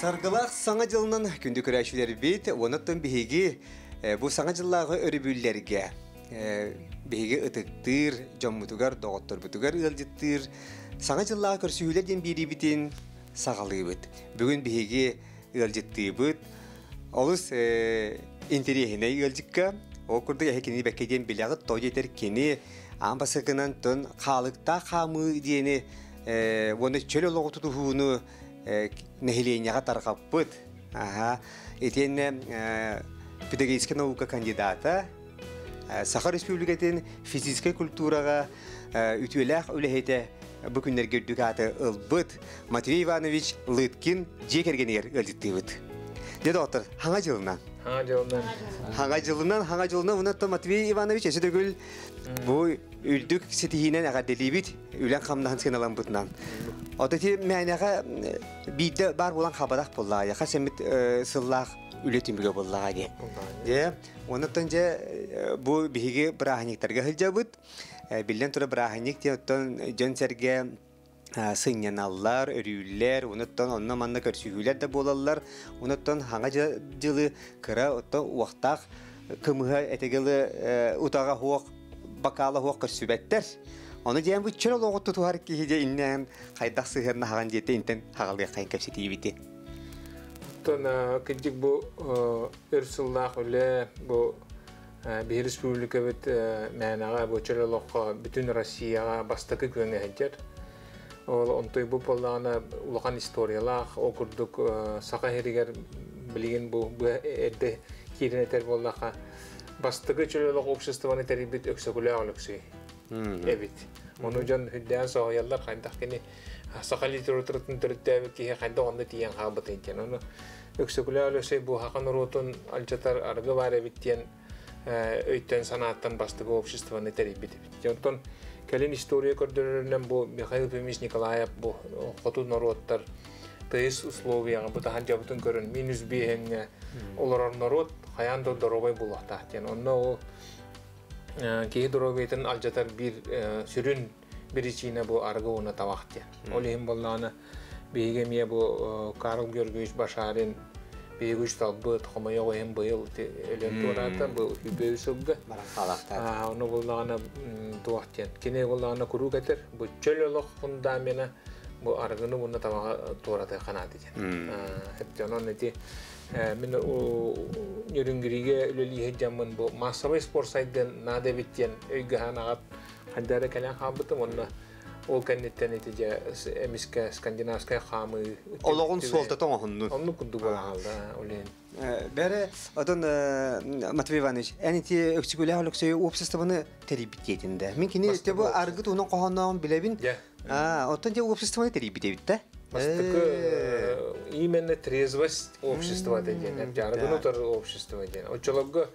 Саргылаах саҥа дьылынан күндү көрөөччүлэрбит, онон биһиги бу саҥа дьыллааҕы өрөбүллэргэ биһиги ытыктыыр дьоммутугар, доҕотторбутугар ыалдьыттыыр саҥа дьыллааҕы көрсүһүүлэр диэн биэриибитин саҕалыыбыт. Бүгүн биһиги ыалдьыттыыбыт. Олус интэриэһинэй ыалдьыкка. Ол курдук эһи кини бэккэ диэн билэҕит, то диэтэр кини аан бастакынан тон хаалыктаах хаамыы диэни уонна чөл олоҕу тутуһууну нэһилиэнньэҕэ тарҕаппыт. Аха. Итиэннэ педагогическай наука кандидата, Саха Республикатын физическэй культураҕа үтүөлээх үлэһитэ бу күннэргэ үрдүк ааты ылбыт Матвей Иванович Лыткин дьиэ кэргэнигэр ыалдьыттыыбыт. Дьэ, доҕоттор, хаҥа дьылынан. Хаҥа дьылынан. Хаҥа дьылынан, хаҥа дьылынан, уонна Матвей Иванович өссө төгүл бу үрдүк ситиһиинэн эҕэрдэлиибит, үлэн хамнаһын сыаналаммытынан. Ото ити мээнэҕэ биирдэ баар буолан хабарах буоллаҕа, хас эмит сыллаах үлэ түмүгэ буоллаҕа дии. Дьэ, оннуттан дьэ бу биһиги бырааһынньыктарга сылдьабыт. Биллэн турар бырааһынньык диэн оттон дьон-сэргэ сынньаналлар, өрүүллэр, онуттан онно-манна көрсүһүүлэр да буолаллар. Онуттан хаҥа дьылы кыра оттон уохтаах кымыһа этигилы утаҕа хуох бакаала хуох көрсүбэттэр. Ону диэн бу чөл олоҕу тутуһар киһи дьэ иннээн хайдах сыһыаннаһаҕын диэтэ интэн хаҕалыаххайын кэпсэтиибити. Оттон кырдьык бу өр сыллаах үлэ бу биһи республикабыт мээнэҕэ бу чөл олоххо бүтүн Россияҕа бастакы күөҥҥэ сылдьар. Ол онтуй бу буоллаҕына улахан историялаах, ол курдук Саха сиригэр билигин бу эрдэ киирэн этэр буоллахха бастакы чөл олох обществоны тэрийбит Өксөкүлээх Өлөксөй эбит. Ону дьон үрдээн соһуйаллар хайдах кини саха литературатын төрүттээбит киһи хайдах онно тиийэн хаалбытый диэн. Ону Өксөкүлээх Өлөксөй бу саха норуотун алдьатар арыгы баар эбит диэн өйтөн санааттан бастакы обществоны тэрийбит эбит. Онтон кэлин история көрдөрөрүнэн бу Михаил Ефимович Николаев бу хоту норуоттар тыйыс условияҕа бу таһан дьабытын көрөн минус биэһэҥҥэ олорор норуот хайаан да доруобай буолуохтаах диэн. Онно ол киһи доруобуйатын алдьатар биир сүрүн биричиинэ бу арыгы уонна табах диэн. Ол иһин буоллаҕына биһиги эмиэ бу Карл Георгиевич Башарин биһиги үс талбыт хомойуох иһин быйыл өлөн туораата бу үбү сылга. Ону буоллаҕына туох диэн. Кини буоллаҕына куруук этэр бу чөл олох фундамена бу арыгыны уонна табаҕы туоратыахха наада диэн. Онон ити мин Нерюнгригэ үлэлии сылдьаммын бу массовай спорт сайдыан наада эбит диэн өйгөһөн аҕат хайда эрэ кэлэн хаалбытым уонна ол кэнниттэн ити дьэ эмискэ скандинавскай хаамыы олоҕун суолтата оҥоһуннун оннук курдук буолан хаалла олен Бәрі, одан Матвей Иванович, эн ити Өксүкүлээх Өлөксөй обществоны тэрийбит диэтинде. Мин кини те бу аргы туһунан хоһоонноон билэбин. Оттон те обществоны тэрийбит эбит да? Бастакы именно трезвость общества диэн, арыгыны утары общество диэн. Оччолорго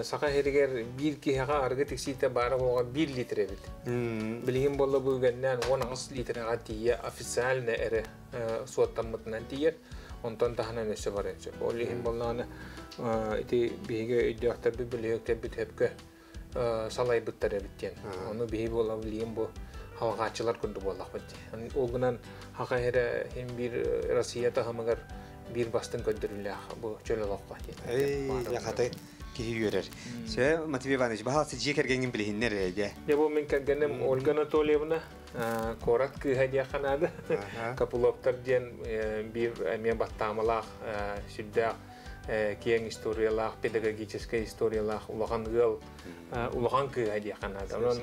саха сиригэр биир киһиэхэ арыгы тиксиитэ баара буолга 1 литр эбит. Билигин буолла бу үгэннээн 18 литрэҕэ тиийэ официально эрэ суоттаммытынан тиийэр. Онтон таһынан өссө барыан сөп. Ол иһин буоллаҕына ити биһиги өйдөөхтөрбүт, бөлүһүөктэрбит сөпкө салайбыттар эбит диэн. Ону биһи буола билигин бу халҕааччылар курдук буоллахпыт дии. Ол гынан хаха эрэ хин биир Россия таһымыгар биир бастыҥ көрдөрүүлээх бу чөл олоххо диэн. Эй, хаты киһи үөрэр. Сө, Матвей Иванович, баһаалса дьиэ кэргэҥҥин билиһиннэр эрэ. Дьэ бу мин кэргэним Ольга Анатольевна куорат кыыһа диэххэ наада. Копыловтар диэн биир эмиэ баттаамалаах сүрдээх киэҥ историялаах, педагогическай историялаах улахан ыал, улахан кыыһа диэххэ наада. Онон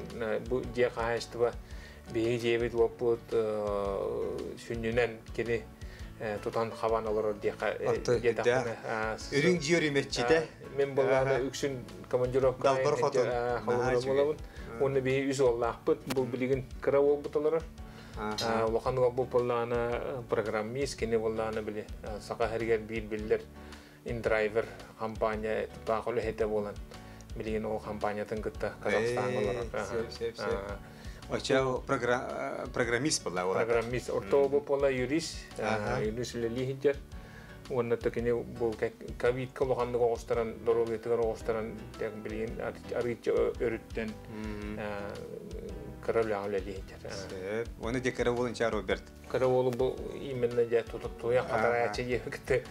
бу дьиэ хаһаайыстыба биһиги дьиэбит уоппут сүнньүнэн кини тутан хабан олорор диэххэ диэтэхпинэ. Үрүҥ дьиэ өрүмэччитэ. Мин былааны үксүн командировка Далбар хотун. Холобура Уонна биһи үс уоллаахпыт. Бу билигин кыра уолбут олорор. Улахан уолбут буоллаҕына программист, кини буоллаҕына били Саха сиригэр биир биллэр индрайвер компания тутаах үлэһитэ буолан билигин ол компаниятын кытта Казахстаҥҥа олорор. Оча программист буолла. Программист. Орто буола юрист, юрист үлэлии сылдьар. Уонна кини бу ковидка улаханнык оҕустаран, доруобуйатыгар оҕустаран билигин арыычча өрүттэн кыра үлэҕэ үлэлии сылдьар. Уонна де кыра уолунча Роберт. Кыра уолу бу именно дьэ туйах хатарааччы диэбикти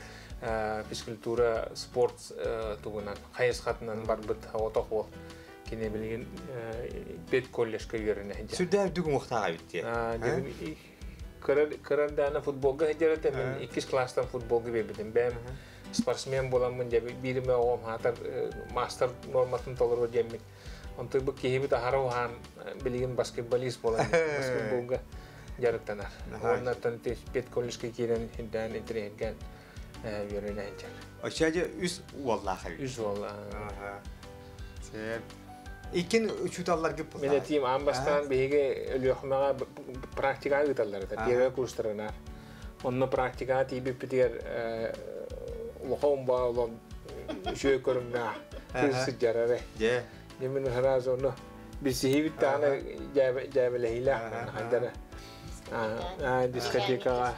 физкультура, спорт тугунан хайысхатынан барбыт отох уол. Кини билигин педколледжка үөрэнэ сылдьар. Сүрдээх үрдүк уҥуохтаах эбит дии. Кыра футболга сылдьар этэ, мен иккис класстан футболга биэрбитим. Бэйэм спортсмен буоламмын дьэ бииримэ оҕом хаатар мастер норматын толоруо диэммин. Онтон бу киһибит аһара уһаан билигин баскетболист буолан баскетболга дьарыктанар. Уоннаттан педколледжка киирэн үрдээн интэриэһиргээн үөрэнэ сылдьар. Оччо дьэ үс уоллаах эбит. Үс уол. Сөп. Иккин учууталларгыт Мин этиим аан бастаан биһиги Өлүөхүмэҕэ практикаҕа ыыталлар этэ, первый курстарына. Онно практикаҕа тиийбиппитигэр улахан умбаа олон үчүгэй көрүҥнээх кыыс сылдьар эрэ. Дьэ. Мин сразу ону билсиһиибит даҕаны дьээбэлэһиилээх хайдара дискотекаҕа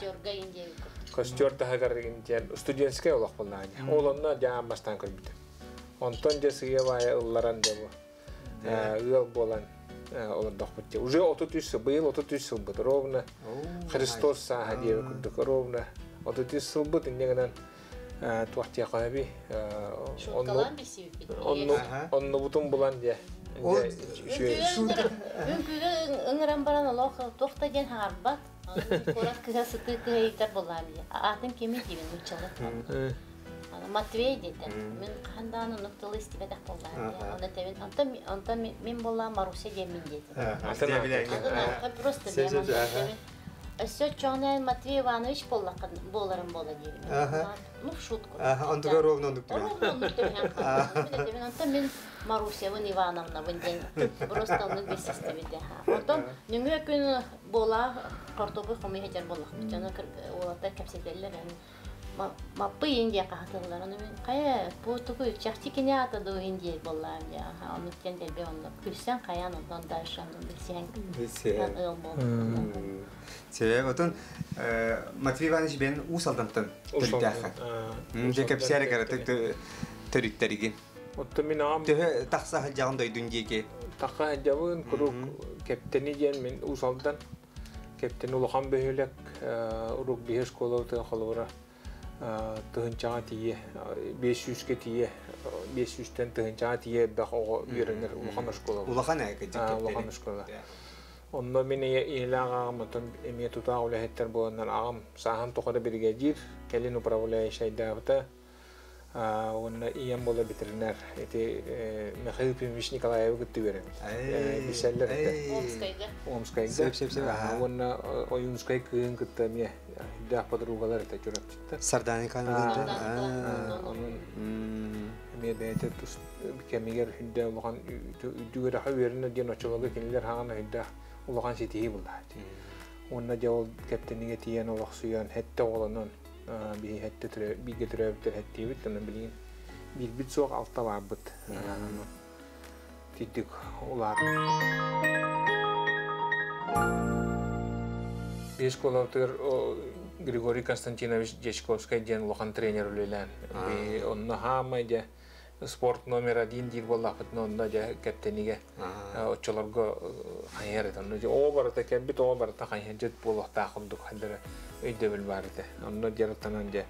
костер таһыгар диэн студенческай олох буоллаҕа. Ол онно дьэ аан бастаан көрбүтүм. Онтон дьэ сыыйа-баайа ылларан дьэ бу ыал буолан олордохпут дьэ. Уже 33 сыл, быйыл 33 сылбыт ровно. Христос сааһа диэби курдук ровно 33 сылбыт инньэ гынан туох диэххэ эби оннубутун булан дьэ Үҥкүүгэ ыҥыран баран олох туох да диэн хаҥарбат. Куорат кыһа сытыы кыһайыктар буоллаҕым дии. Аатын кимий диибин нууччалыы. Матвей диэтэ. Мин хаһан даҕаны оннук тылы истибэтэх буоллаҕым дии. Онно этэбин, онтон онтон мин буоллаҕым Маруся диэммин диэтим. Просто бэйэм этэбин. Өссө оччоҕуна Матвей Иванович буоллаххын буоларым буола диибин. Ну, в шутку. Онтуга ровно оннук Ровно оннук түбэһэн хаалбытым. Мин этэбин, онтон мин Марусябын Ивановнабын диэн просто оннук билсистибит. Онтон нөҥүө күн буола хортуоппуй хомуйа сылдьар буоллахпыт. Дьоно уолаттар кэпсэтэллэр. Маппый Индия хаһытыллар. Ону мин хайа бу тугу чахчы кини аата дуу Индия буоллаҕым дии. Оннук диэн дэлби оннук күлсэн хайаан онтон дальше оннук билсиһэн Билсиһэн. ыал буолбут. Себеп отон Матвей Иванович бен Уус Алдантан төрүттээххин. Дьэ кэпсээр кыратык төрүттэригин. Оттон мин аҕам Төһө тахса сылдьаҕын дойдун диэки? Тахха сылдьабын куруук Кэптэни диэн мин Уус Алдан Кэптэни улахан бөһүөлэк урук биһи школабытын холобура тыһынчаҕа тиийэ 500-ке тиийэ 500-тэн тыһынчаҕа тиийэ элбэх оҕо үөрэнэр улахан школа. Улахан ээ кырдьык Улахан школа. Онно мин ийэлээх аҕам оттон эмиэ тутаах үлэһиттэр буоланнар аҕам сааһын тухары биригэдьиир, кэлин управляющайдаабыта. Уонна ийэм буола ветеринар. Ити Михаил Ефимович Николаевы кытта үөрэммит. Билсэллэр этэ. Омскайга. Омскайга. Сөп, сөп, сөп. Уонна Ойуунскай кыыһын кытта эмиэ үрдээх подругалар этэ Чурапчыттан. Сардана Николаевна. Онон эмиэ бэйэтэ тус кэмигэр үрдээх улахан үрдүк үөрэххэ үөрэнэр диэн оччолорго кинилэр хаҕан үрдээх улахан ситиһии буллааччы. Онна дьэ ол Кэптэнигэ тиийэн олохсуйан сэттэ оҕолонон биһи сэттэ бииргэ төрөөбүттэр сэттиэбит, онон билигин биирбит суох алта баарбыт. Тиддик улаат. Биир школабытыгар Григорий Константинович Дьячковскай диэн улахан тренер үлэлээн. Онно хаамай дьэ спорт номер один диир буоллахпытына онно дьэ Кэптэнигэ оччолорго хайыһар этэ. Онно оҕо барыта кэлбит оҕо барыта хайыһардьыт буолуохтаах курдук хайдара өйдөбүл баар этэ. Онно дьарыктанан дьэ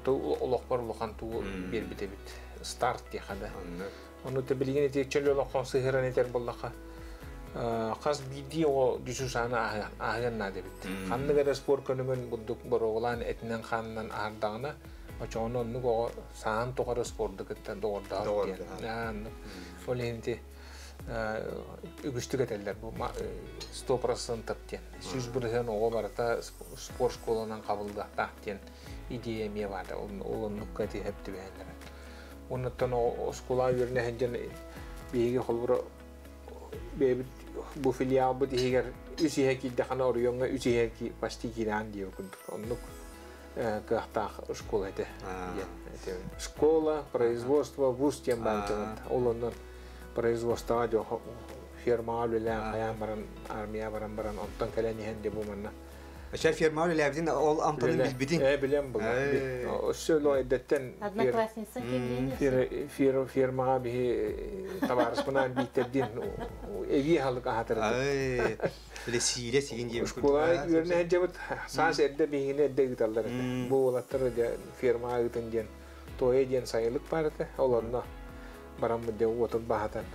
олохпор улахан тугу биэрбит эбит. Старт диэхэ да. Ону те билигин ити чөл олоххо сыһыаран этэр буоллахха хас биирдии оҕо дьүсүсааны ааһыан наада эбит. Ханнык эрэ спорт көрүҥүн бурдук боруобалаан этинэн-хаанынан аһардаҕына, очоҕуна оннук оҕо саан тухары спорду кытта доҕордоһор диэн. Ол иһин ити үгүстүк этэллэр бу 100% диэн. 100% оҕо барыта спорт школанан қабылдыахтаах диэн идея эмиэ баар. Ол оннукка ити сөп түбэһэллэр. Оннуттан оскуола үөрэнэ сылдьан биһиги холобура бэйэбит бу филиалбыт иһигэр үс иһэ киирдэххинэ оройуоҥҥа үс иһэ почти киирэҕин диэбит курдук. Оннук кыахтаах школа этэ диэн. Школа, производство, вуз диэн баар Ол оннун производствоҕа фермаҕа үлэлээн хайаан баран армия баран баран онтон кэлэн иһэн дьэ бу манна Ача фермаҕа үлэлээбитин ол амтанын билбитин. Билэн була. Өссө ло эрдэттэн Одноклассница кимниин фермаҕа биһи табаарыспынаан бииттердин эбии халык аһатыр. Биле сииле сигин диэбит. Школа үөрэнэ сылдьабыт саас эрдэ биһигини эрдэ ыыталлар этэ. Бу уолаттар фермаҕа ыытын диэн Туойа диэн сайылык баар этэ. Ол онно бараммыт диэн уотун баһатан.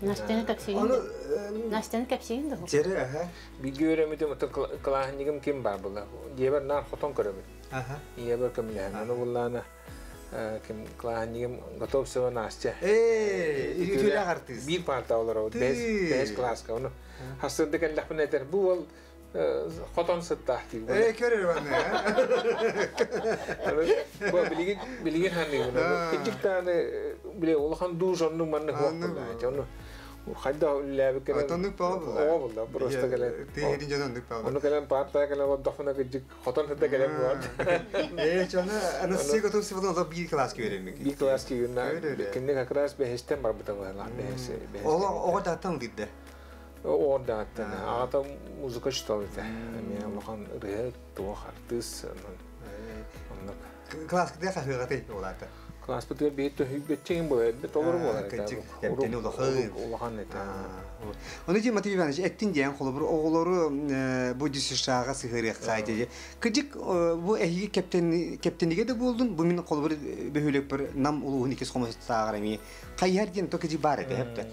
Настяны кэпсиигин да? Настяны кэпсиигин да? Дьэрэ, аха. Бииргэ үөрэммитим оттон кылааһынньыгым ким баар буолла? Дьиэбэр наар хотон көрөбүн. Ийэбэр көмөлөһөн. Ону буллаана ким кылааһынньыгым Готовцева Настя. Ээ, үтүөлээх артыыс. Биир парта олоробут. Бэһис кылааска. Ону хастырды кэллэхпинэ этэр, бу уол хотон сыттаах диир. Ээ, көрөр аны. Бу билигин билигин ханыыбын. Кырдьык даҕаны били улахан душ оннук маннык суох буолла. Ону хайдах үлэлээбит кэлэн Оннук баҕа буолла. Оҕо буолла просто кэлэн. Тыа дьон оннук баҕа. Ону кэлэн партая кэлэн олордохпуна кырдьык хотон сыта кэлэн буолар. Ээ, чону Анастасия Готовцева олох биир класс үөрэммит. Биир класс кииринна. Кинини как раз бэһистэн барбыта быһалаах бэһис. Оҕо дааттан ылдырда. Оҕордааттан аҕата музыка учуутала этэ. Эмиэ улахан ырыаһыт, туох артыыс оннук. Класскытыгар хаһыаҕатай улаата? Класспытыгар биир төһүйбэччигин буолар, эрбэ толору буолар этэ. Кэптени улахан. Улахан этэ. Ону дии Матвей Иванович эттин диэн холобур оҕолору бу ДЮСШ-га сыһыарыахха дии. Кырдьык бу эһиги кэптенигэ да буолдун, бу мин холобур бөһүөлэкпэр Нам улууһун иккис хомустааҕар эмиэ хайыһар диэн то кыдьык баар этэ хэптэ.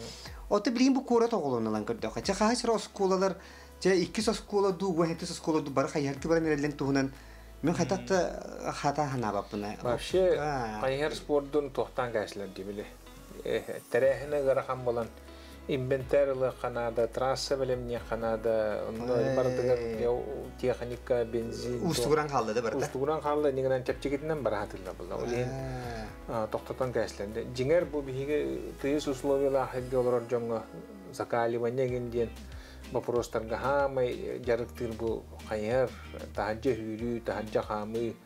Ото билигин бу куорат оҕолорун ылан көрдөххө, чэ хаһыс эрэ оскуолалар, чэ иккис оскуола дуу, уон оскуола дуу бары хайыһарга баран эрэллэн туһунан мен хатат да хата ханаабаппына. Вообще хайыһар спордун туохтаан кээсилэр дии били. Тэрээһинэ ыарахан буолан инвентарь ылыахха наада, трасса бэлэмниэххэ наада, онно барытыгар техника, бензин. Уустугуран хаалла да барыта? Уустугуран хаалла, иннигинэн чэпчэкитинэн бара сатыыллар буолла. Ол иһин тохтотон кээслэнди. Дьиҥэр бу биһиги тыйыс условиялаах сиргэ олорор дьоҥҥо закаливание игин диэн боппуруостарга хаамай дьарыктыыр бу хайыһар, таһырдьа сүүрүү, таһырдьа хаамыы,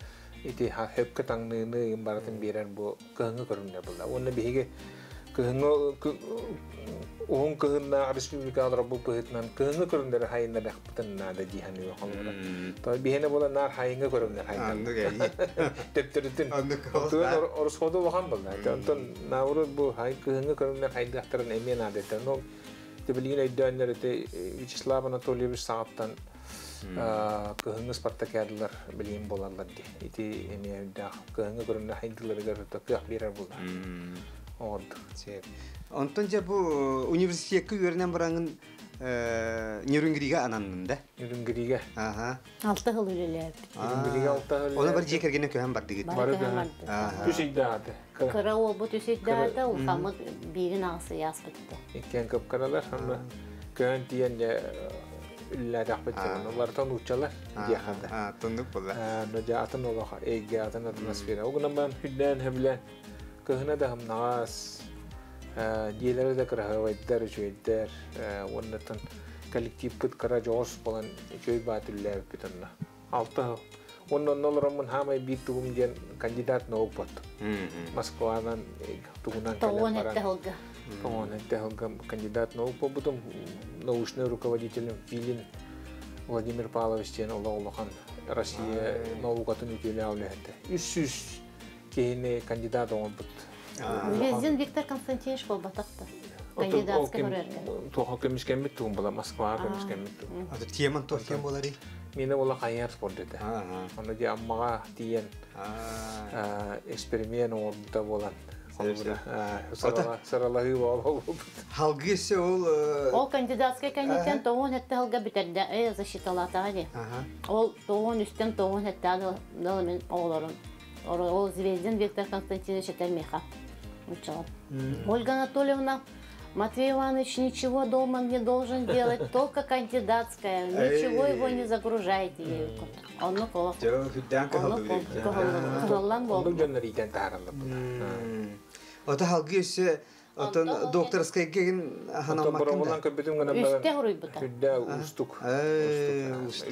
ити хөпкө таҥныыны игин барытын биэрэр бу кыһыҥҥы көрүҥнэр буолла. Уонна биһиги кыһыҥҥы уһун кыһыннаах республика олорбут быһыытынан кыһыҥҥы көрүҥнэри хайыннарыахпытын наада дии саныыбын холобура. То биһиэнэ буола наар хайыҥҥы көрүҥнэр хайдар. Төптөрүтүн. Орусходу улахан буолла. Онтон наоборот бу кыһыҥҥы көрүҥнэр хайдахтарын эмиэ наада этэ. Но билигин өйдөөннөр ити Вячеслав Анатольевич саҕаттан кыһыҥҥы спартакиадалар билигин буолаллар дии. Ити эмиэ үрдээх кыһыҥҥы көрүҥнэр хайдыларыгар кыах биэрэр буолла. Оҕордук. Онтон дьэ бу университекка үөрэнэн бараҥын Нерюнгрига ананнын да? Нерюнгрига. Аха. Алта сыл үлэлээбит. Нерюнгрига алта сыл. Оны бар дьиэ кэргэнэ көһөн бардыгыт. Бары көһөн. Үс ыйдааты. Кыра уолбут үс ыйдаата, улахаммыт биирин аҕыс ыйааспыт этэ. Иккиэн кып-кыралар. Онно көһөн тиийэн дьэ үлэлээтэхпит Олартан нууччалар диэхэ да. Тоннук буолла. Дьэ атын олох эйгэ, атын атмосфера. Ол гынан баран хүллээн хөбүлээн кыһына да һымнаҕас, дьиэлэрэ да кыраһыабайдар, үчүгэйдэр, уоннаттан Коллективпыт кыра дьоҕус буолан үчүгэй баат үлэлээбиппит онно. 6 сыл. Онно олороммун хаамай биир тугум диэн кандидат наук бот. Москванан тугунан кэлэн баран. 97 сылга. 97 сылга кандидат наук буолбутум. Научный руководителем Филин Владимир Павлович диэн олох улахан Россия наукатын үтүөлээх үлэһитэ. 300 киһини кандидат оҥорбут. Звездин Виктор Константинович буолбатах да. Кандидатскай көрөргө. Туоха көмүскэммит тугум була, Москваҕа көмүскэммит тугум. Аты теман туох тем болары? Мина була хайар спорт этэ. Онно дьэ Аммаҕа тиийэн эксперимент оҥорбута буолан саралаһыы буолбут. Халгы ол Ол кандидатскай кэнниттэн 97 сылга бүтэрдэ, защиталаатаҕа дии. Ол 93-тэн 97 дыл мин оҕолорум. Ол Звездин Виктор Константинович этэр миэхэ. Ольга Анатольевна, Матвей Иванович ничего дома не должен делать, только кандидатская, ничего его не загружайте. Оннук олох. Кыһаллан болду. Дьоннор иитэн таһаараллар. Ота халгы өссө отон докторскай кегин ханаммаккын көбүтүм гынан баран. Үстэ хуруйбута. Хүддэ устук.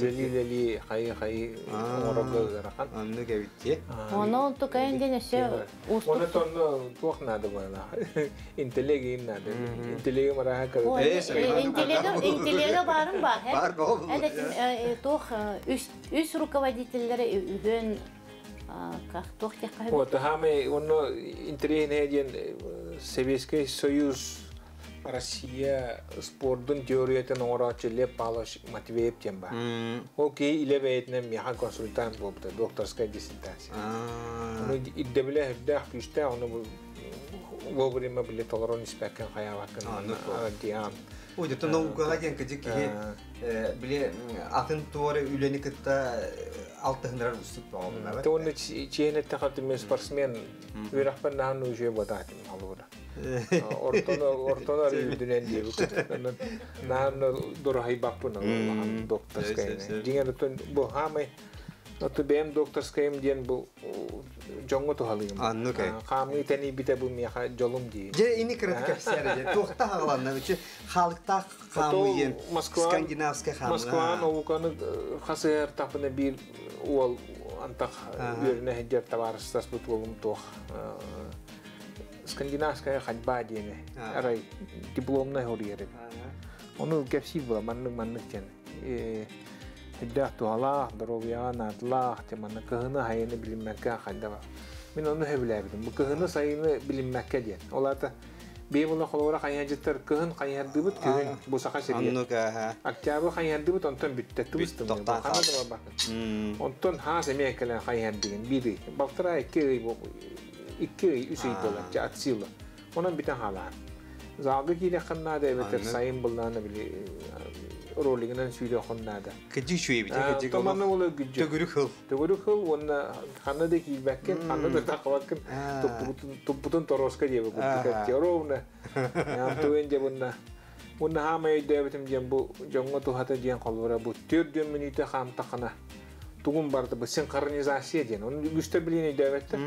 Лели-лели хайы-хайы оҥорорго ыарахан. Оннук эбитти. Ону тукайын ден өссө устук. Оны тонно туох наада буола. Интеллигин наада. Интеллиги мараха көр. Интеллига барын бар. Бар бол. Туох үс руководителлери үһөн как туох текка. Вот хаме онно интерес диэн Советский Союз, Россия спордун теориятын оҥорооччу Лев Павлович Матвеев диэн бар. Ол киһи илэ бэйэтинэн миэхэ консультант буолбута, докторская диссертация. Ону ирдэбилэ үрдээх күүстээх, ону вовремя биле толорон испэккин хаябаккын диан. Ой, это наукаға диэн кыдьык киһи биле атын туора үлэни кытта алтыһынырар устук боҕобуна. Туонна чиэнетте хатым спортсмен үөрахпан нахан уже бодатым халура. Ортоно ортоно үрдүнэн диэбит. Нахан дорохай баппын улахан докторскай. Дьиҥэр отон бу хаамай Оту бэйэм докторскайым диэн бу дьоҥҥо туһалыым. Аннук. Хаамыы тэнийбитэ бу миэхэ дьолум дии. Дьэ ини кыраты кэпсээр дьэ. Туохта хагаланна үчү халыктаах хаамыы скандинавскай хаамыы. Москва науканы хасыар тапына биир уол антах үөрүнэ сылдьар табаарыстаспыт уолум туох скандинавская ходьба диэни арай дипломнай хоруйар. Ону кэпсиир була маннык-маннык диэн. Үрдээх туһалаах, доруобуйаҕа наадалаах, манна кыһыны сайыны билиммэккэ хайда. Мин ону сөбүлээбитим. Бу кыһыны сайыны билиммэккэ диэн. Ол аата бии була холобура хайыһардьыттар кыһын хайыһардыыбыт күһүн бу саха сиригэр. Октябрь хайыһардыыбыт онтон бүттэ тыбыстым. Хана да барбаккын. Онтон хаас эмиэ кэлэн хайыһардыгын биир ый. Балтараа 2 ый 2 ый 3 ый буолар от силы. Онон бүтэн хаалаан. Залга киириэххин наада эбэтэр сайын буллаана били ролигынан сүүрүөххүн наада. Кыдьык үчүгэй кыдьык Томанна була күдьү. Төгүрүк хыл. Төгүрүк хыл уонна ханна да киирбэккин, ханна да тахабаккын, туппутун тороска диэбэ курдук ровно. Ям туэн дьэ бунна. Уонна хаамай өйдөөбүтүм диэн бу дьоҥҥо туһата диэн холбура бу 4 мүнүүтэ хаамтахына тугум барды бу синхронизация диэн. Оны үгүстэр билиэн өйдөөбөттөр.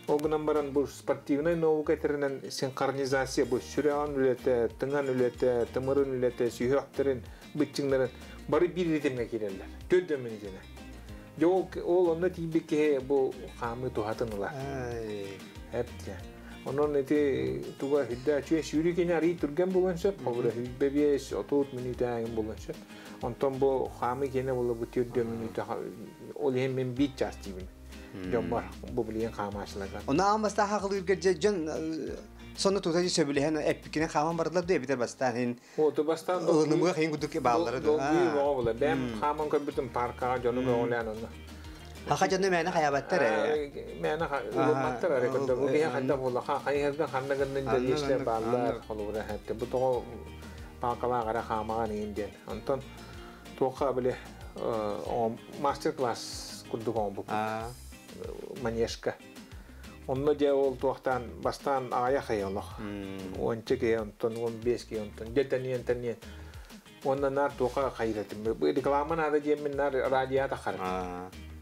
Ол гынан баран бу спортивный наука этеринен синхронизация бу сүрэҕин үлэтэ, тыҥан үлэтэ, тымырын үлэтэ, сүһүөхтэрин, быччыҥнарын бары биир ритмҥэ киирэллэр. 4 мүнүүтүнэ. Дьэ ол онно тиийбит киһи бу хаамыы туһатын ылар. Эптэ. Онон ити туга хүддэ чүө сүүрүү кини арый түргэн буолуон сөп, холбура 25-30 мүнүүтэ буолуон сөп. Онтон бу хаамыы киэнэ буола бу 4 мүнүүтэ ол иһин мин биир час диибин. Дьоммор бу билигин хаамаачыларга. Оны аан бастаан хаалырга дьон сонно тута сөбүлэһэн эппикине хааман бардылар да эбитер бастаан хин Оту бастаан ылынымыга хин кудук бааллары да. Долгуй боҕо була. Бэм хааман көрбүтүм паркаҕа дьону көҕүлээн онно. Хаха дьону мээнэ хаябаттар э. Мээнэ ылымматтар аре көрдө. Бу киһи хайда буола хайыһарга ханна гыннын дьиэшлэр бааллар холобура хэтте. Бу тоҕо паакалаах эрэ хаамаҕан иин диэн. Онтон туохха били мастер-класс курдук оҥорбуппут. Манежка. Онно дьэ ол туохтаан бастаан аҕыйах ый олох. 10-ча киһи, онтон 15 киһи, онтон дьэ тэниэн тэниэн. Онно наар туоха хайыратым. Реклама наада диэммин наар радио тахарым.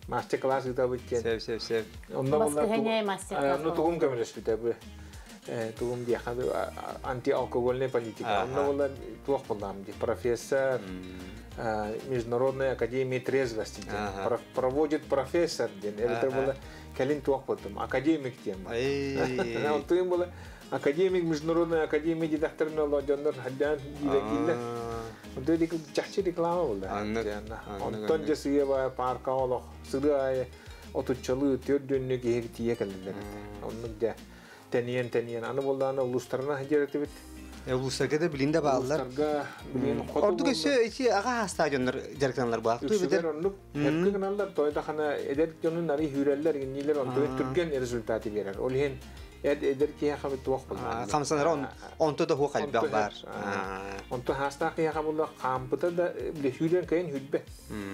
Мастер-класс ыытабыт диэн. Сөп, сөп, сөп. Онно мастер-класс. Онно тугум көмөлөспүтэ бу. Тугум диэхэ антиалкогольная политика. Онно була туох буллам ди профессор Международной академии трезвости диэн. Проводит профессор диэн. Это было кэлин туох болтум академик диэн. Онтуйум була академик Международной академии дидакторын оло дьоннор хаддаан дииле кииллер. Онто чахчы реклама булла. Онтон же сыйаба парка олох сыры айы отуччалыы төрдүннү киһи тиийэ кэллилер. Оннук дьэ тэнийэн аны боллааны улустарына хадьаратыбит. Улустарга да билин да бааллар. Улустарга билин хоту. Ордук өссө ити аҕа хаастаах дьоннор дьарыктаналар буолар. Үксүгэр оннук эркэ гыналлар, тойдахана эдэр дьонун ари хүүрэллэр, иннилер онтугун түргэн результаты берер. Ол иһин эдэр киһиэхэ туох булла. Хамсанара онто да хуох элбэх бар. Онто хаастаах киһиэхэ булла хаампыта да биле хүүрэн кайын хүрбэ.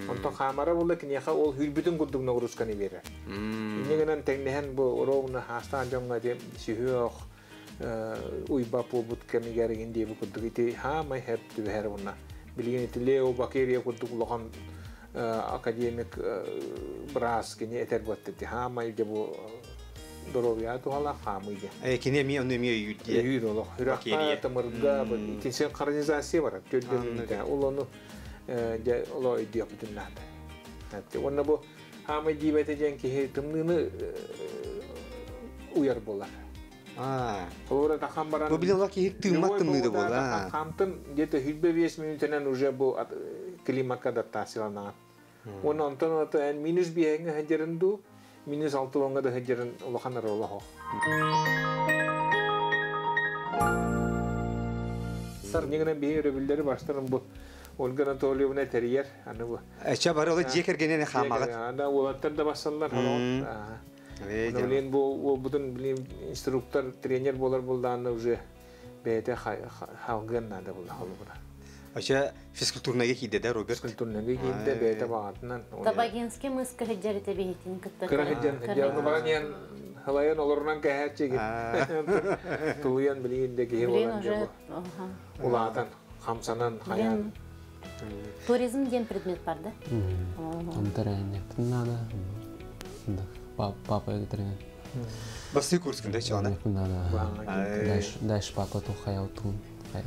Онто хаамара булла киниэхэ ол хүрбүтүн курдук нагрузканы берер. Инне гынан тэҥнэһэн бу ровно хаастаах дьоҥҥо дем сүһүөх уйба буолбут кэмигэр диэби курдук ити хаамай хэп түбэһэр уна. Билигин ити Лео Бакерия курдук улахан академик брас кини этер буотты хаамай де бу здоровья тухала хаамый де. Кини эми ону эми өйүүр Өйүүр олох. Хүракка тымырга ити синхронизация бар. Төрдүнүндэ ол ону де оло өйдүөх бүтүн наада. Онна бу хаамай диибете диэн киһи тымныны уяр болар. Олора тахан баран. Бу билен киһи тыыммат тымныды буола. Хамтын где-то хүлбе 5 минутынан уже бу климатка адаптацияланаа. Оны онтон ата эн минус биэҥэ хадьарын ду, минус алты оҥа да хадьарын улахан арола хох. Сар негенен бии өрөбүллери баштарын бу Ольга Анатольевна терьер, аны бу. Эче бар олы же кергенене хамагат. Анда улаттар да басаллар. Блин, бу бутун блин инструктор, тренер болар булдааны уже бэйте халгын надо булда холугуна. Ача физкультурныйга кийде да Роберт? Физкультурныйга кийде бэйте багатынан. Табагинский мыс кыһыджарыта бихитин кытта. Кыра хыджан, хыджан баран ян халаян олорунан кэһээччиги. Тулуян билигин де киһи Блин болан уже. Улаатан, хамсанан, хаян. Туризм ден предмет бар да? Онтарайнеппин надо. Папа тренер. Басты курс күндө чоона. Надо. Дальше папа тухая утун.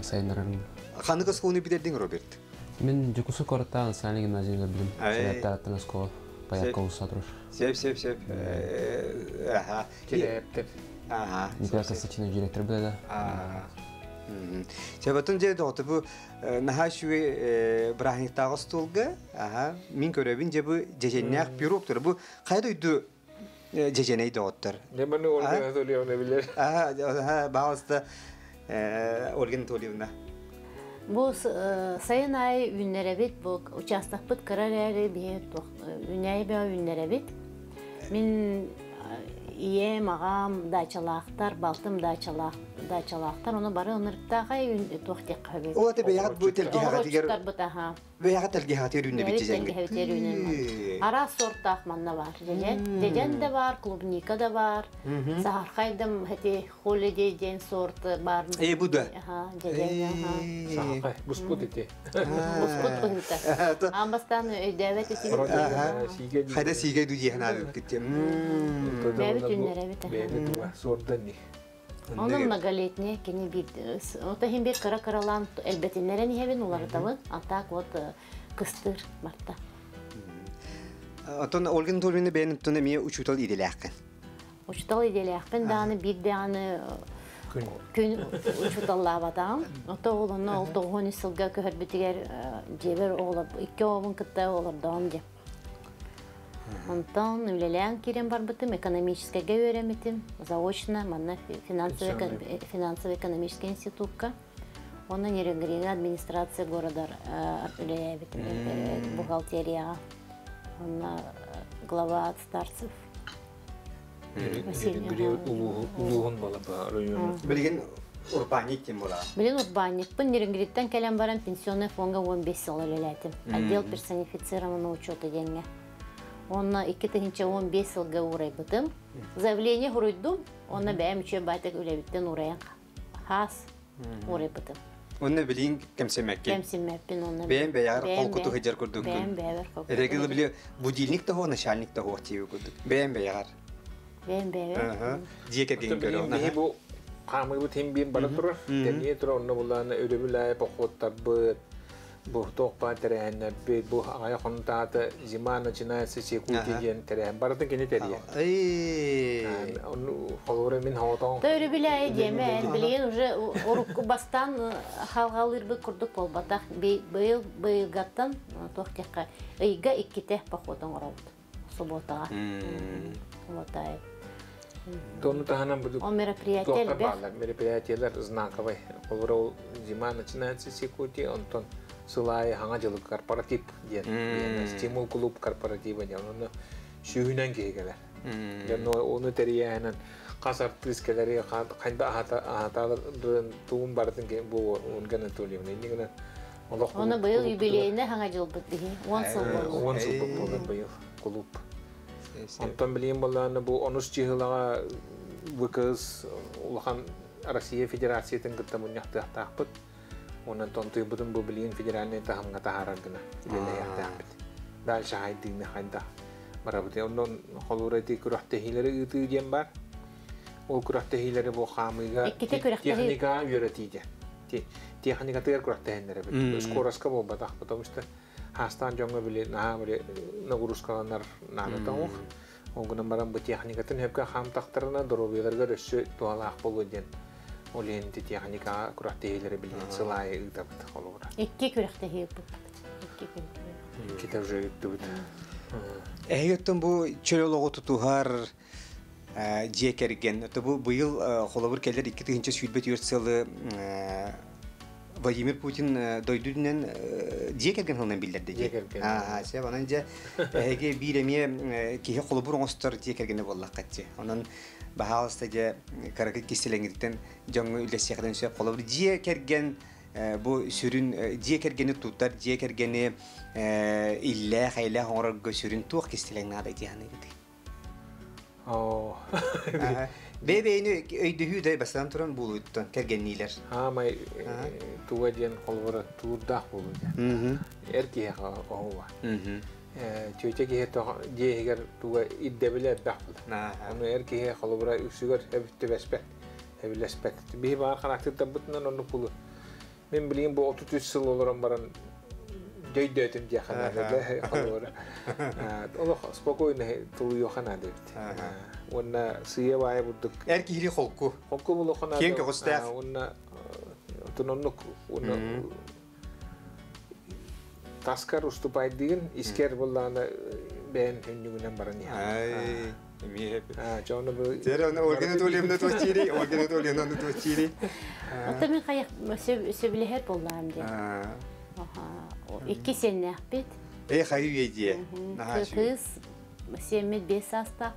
Сайнарын. Ханык осколуну битердиң Роберт? Мен жукусу коротта национальный гимназия билим. Себептер оскол. Паякка усатруш. Сеп, сеп, сеп. Аха. Директор. Аха. Николай Константинович директор биле да. Себатын же доты бу наха шуе брахниктагы столга, аха, мин көрөбүн же бу жеженнях пироктор бу кайда үйдү жеженей доттор. Немени Ольга Анатольевна билер. Аха, аха, багыста Ольга Анатольевна. Бу сайын ай үннеребит, бу участокпыт кырар әри бие үнәй бе үннеребит. Мин ием, ағам дачалаақтар, балтым дачалаақтар, оны бары онырыктағай туақтек қабет. О, те бәяғат бу телге хагатигер. Аха. Бәяғат телге хагатигер үнне бит жеңге. Ара сорттақ манна бар. Жежен, жежен де бар, клубника да бар. Сахарқайдым хәте холидей ден сорт бар. Э, бу да. Аха, жежен, аха. Сахарқай, буспут ите. Буспут быһыта. Амбастан өйдөбөт ити. Хайда сийге ду жехна алып кетти. Бәбит үннәрәбит. Бәбит сордан ни. Оны многолетний, кини бир, ота хим бир кара каралан элбетиннерен ихебин уларытабын, а так вот кыстыр марта. Отон Ольга Анатольевна бэйэн туна мие учутал иделяхкын. Учутал иделяхпын дааны бир дааны күн учуталлаабатаам. Ото олонно ол тоғони сылга көһөрбүтигер жебер оолор, икки ообун кытта олордоом же. Онтон үлелээн кирен барбытым, экономическайга үөремитим, заочно, манна финансово-экономический институтка. Онно Нерюнгрига администрация города үлелээбитим, бухгалтерияга. Онно глава от старцев. Улуғын бала ба районы. Билген урбанник кем була? Билген урбанник. Бун Нерюнгриттен кэлэн баран пенсионный фонга 15 сыл үлелээтим. Отдел персонифицированного учета деньги. Онна 2015 сылга урайбытым. Заявление хуруйдум, онна бэйэм үчүө байтак үлэбиттен урайан хаас урайбытым. Онна билин кемсемекке. Кемсемекпин онна. Бэйэм бэйэр холкуту хыджар курдук. Бэйэм бэйэр холкуту. Эрегил били будильник того, начальник того тиби курдук. Бэйэм бэйэр. Бэйэм бэйэр. Ага. Дие кергин көрө. Бу Хаамыыбыт хим биир бара турар. Тэнийэ турар, онно булааны өрөбүл походтарбыт, бу туох баар тэрээһиннэрбит, бу аҕайа хонутаата «Зима начинается с Якутии» диэн тэрээһин барытын кини тэрийэр. Ону холобура мин хоҕотоон. Төрүбүлээйи диэмэ, билигин уже урукку бастаан халҕалыырбыт курдук буолбатах. Быйыл быйылгаттан туох диэххэ ыйга иккитэ поход оҥоробут. Субботаҕа. Суббота. Тону таһынан бу О мероприятие элбэх. Мероприятиелар знаковый. Холобура ол «Зима начинается с Якутии», онтон сыл аайы хаҥа дьылы корпоратив диэн, «Стимул» клуб корпоратива диэн, онно сүүһүнэн киһи кэлэр. Дьон ону тэрийэһинэн хас артыыс кэлэри, хайда аһатааларын тугун барытын бу Ольга Анатольевна. Иннигинэн олох Оны быйыл юбилейне хаҥа жылбыт биһи. 10 сыл болду. 10 сыл болду быйыл клуб. Онтон билигин боллааны бу онус чыһылаҕа ВКС улахан Россия Федерациятын кытта мунньахтыахтаахпыт. Онон тонтуйбутун бу билигин федеральный таһымҥа таһаарар гына үлэлэһиэхтээхпит. Дальше хайдыыны хайда барабыт. Онон холуура ити күрэхтэһиилэри ыытыы диэн бар. Ол күрэхтэһиилэри бу хаамыыга техника үөрэтииде. Техникатыгар күрэхтэһиннэр эбит. Скороска буолбатах, потому что хаастаан дьоҥҥо били наһаа били нагрузкаланар наадата оҥох. Ол гынан баран бу техникатын хөпкө хаамтахтарына доруобуйаларыгар өссө туһалаах буолуо диэн ол иһин ити техникаҕа күрэхтэһиилэри билигин сыл аайы ыытабыт холобура. Икки күрэхтэһии ыыппыппыт. Икки күрэхтэһии. Иккитэ уже ыыттыбыт. Эһиги бу чөл олоҕу тутуһар дьиэ кэргэн. Бу быйыл холобур кэлэр 2024 сылы Владимир Путин дойду үрдүнэн дьиэ кэргэн сылынан биллэрди. Дьиэ кэргэн. Аа, сөп. Онон дьэ эһиги биир эмиэ киһи холобур оҥостор дьиэ кэргэнэ буоллаххытчы. Онон баһаалыста дьэ кыракый кистэлэҥҥититтэн дьоҥҥо үллэстиэххитин сөп. Холобур дьиэ кэргэн бу сүрүн дьиэ кэргэни тутар, дьиэ кэргэни иллээх, эйэлээх оҥорорго сүрүн туох кистэлэҥ наада дии саныыгытый? Бэйэ-бэйэни өйдөһүү да бастаан туран буолуйуттан кэргэнниилэр. Хаамай туга диэн холобура туурдаах буолуу диэн. Эр киһиэхэ оһуба. Чүөчэ киһи дьиэ иһигэр туга ирдэбилэ элбэх буолар. Ону эр киһи холобура үксүгэр түбэспэт, эбилэспэт. Биһи баар характырдарбытынан оннук буолуо. Мин билигин бу 33 сыл олорон баран дөйдөөтүм диэххэ наада холобура. Олох спокойно тулуйуохха наада эбит. Уонна сыыйа баайа бурдук. Эр киһили холку. Холку булуохха наада. Киэҥ көҕүстээх. Уонна отун оннук уонна таскар уступайдыгын, искер буллаана бэйэн хүннүгүнэн баран иһэр. Чону бу Тере оны Ольга Анатольевна туочири, Ольга Анатольевна туочири. Ота мин хайах сөбүлэһэр буоллаам диэн. Икки сиэннээхпит. Э хайы үйэдиэ. Кыыс сиэммит 5 саастаах,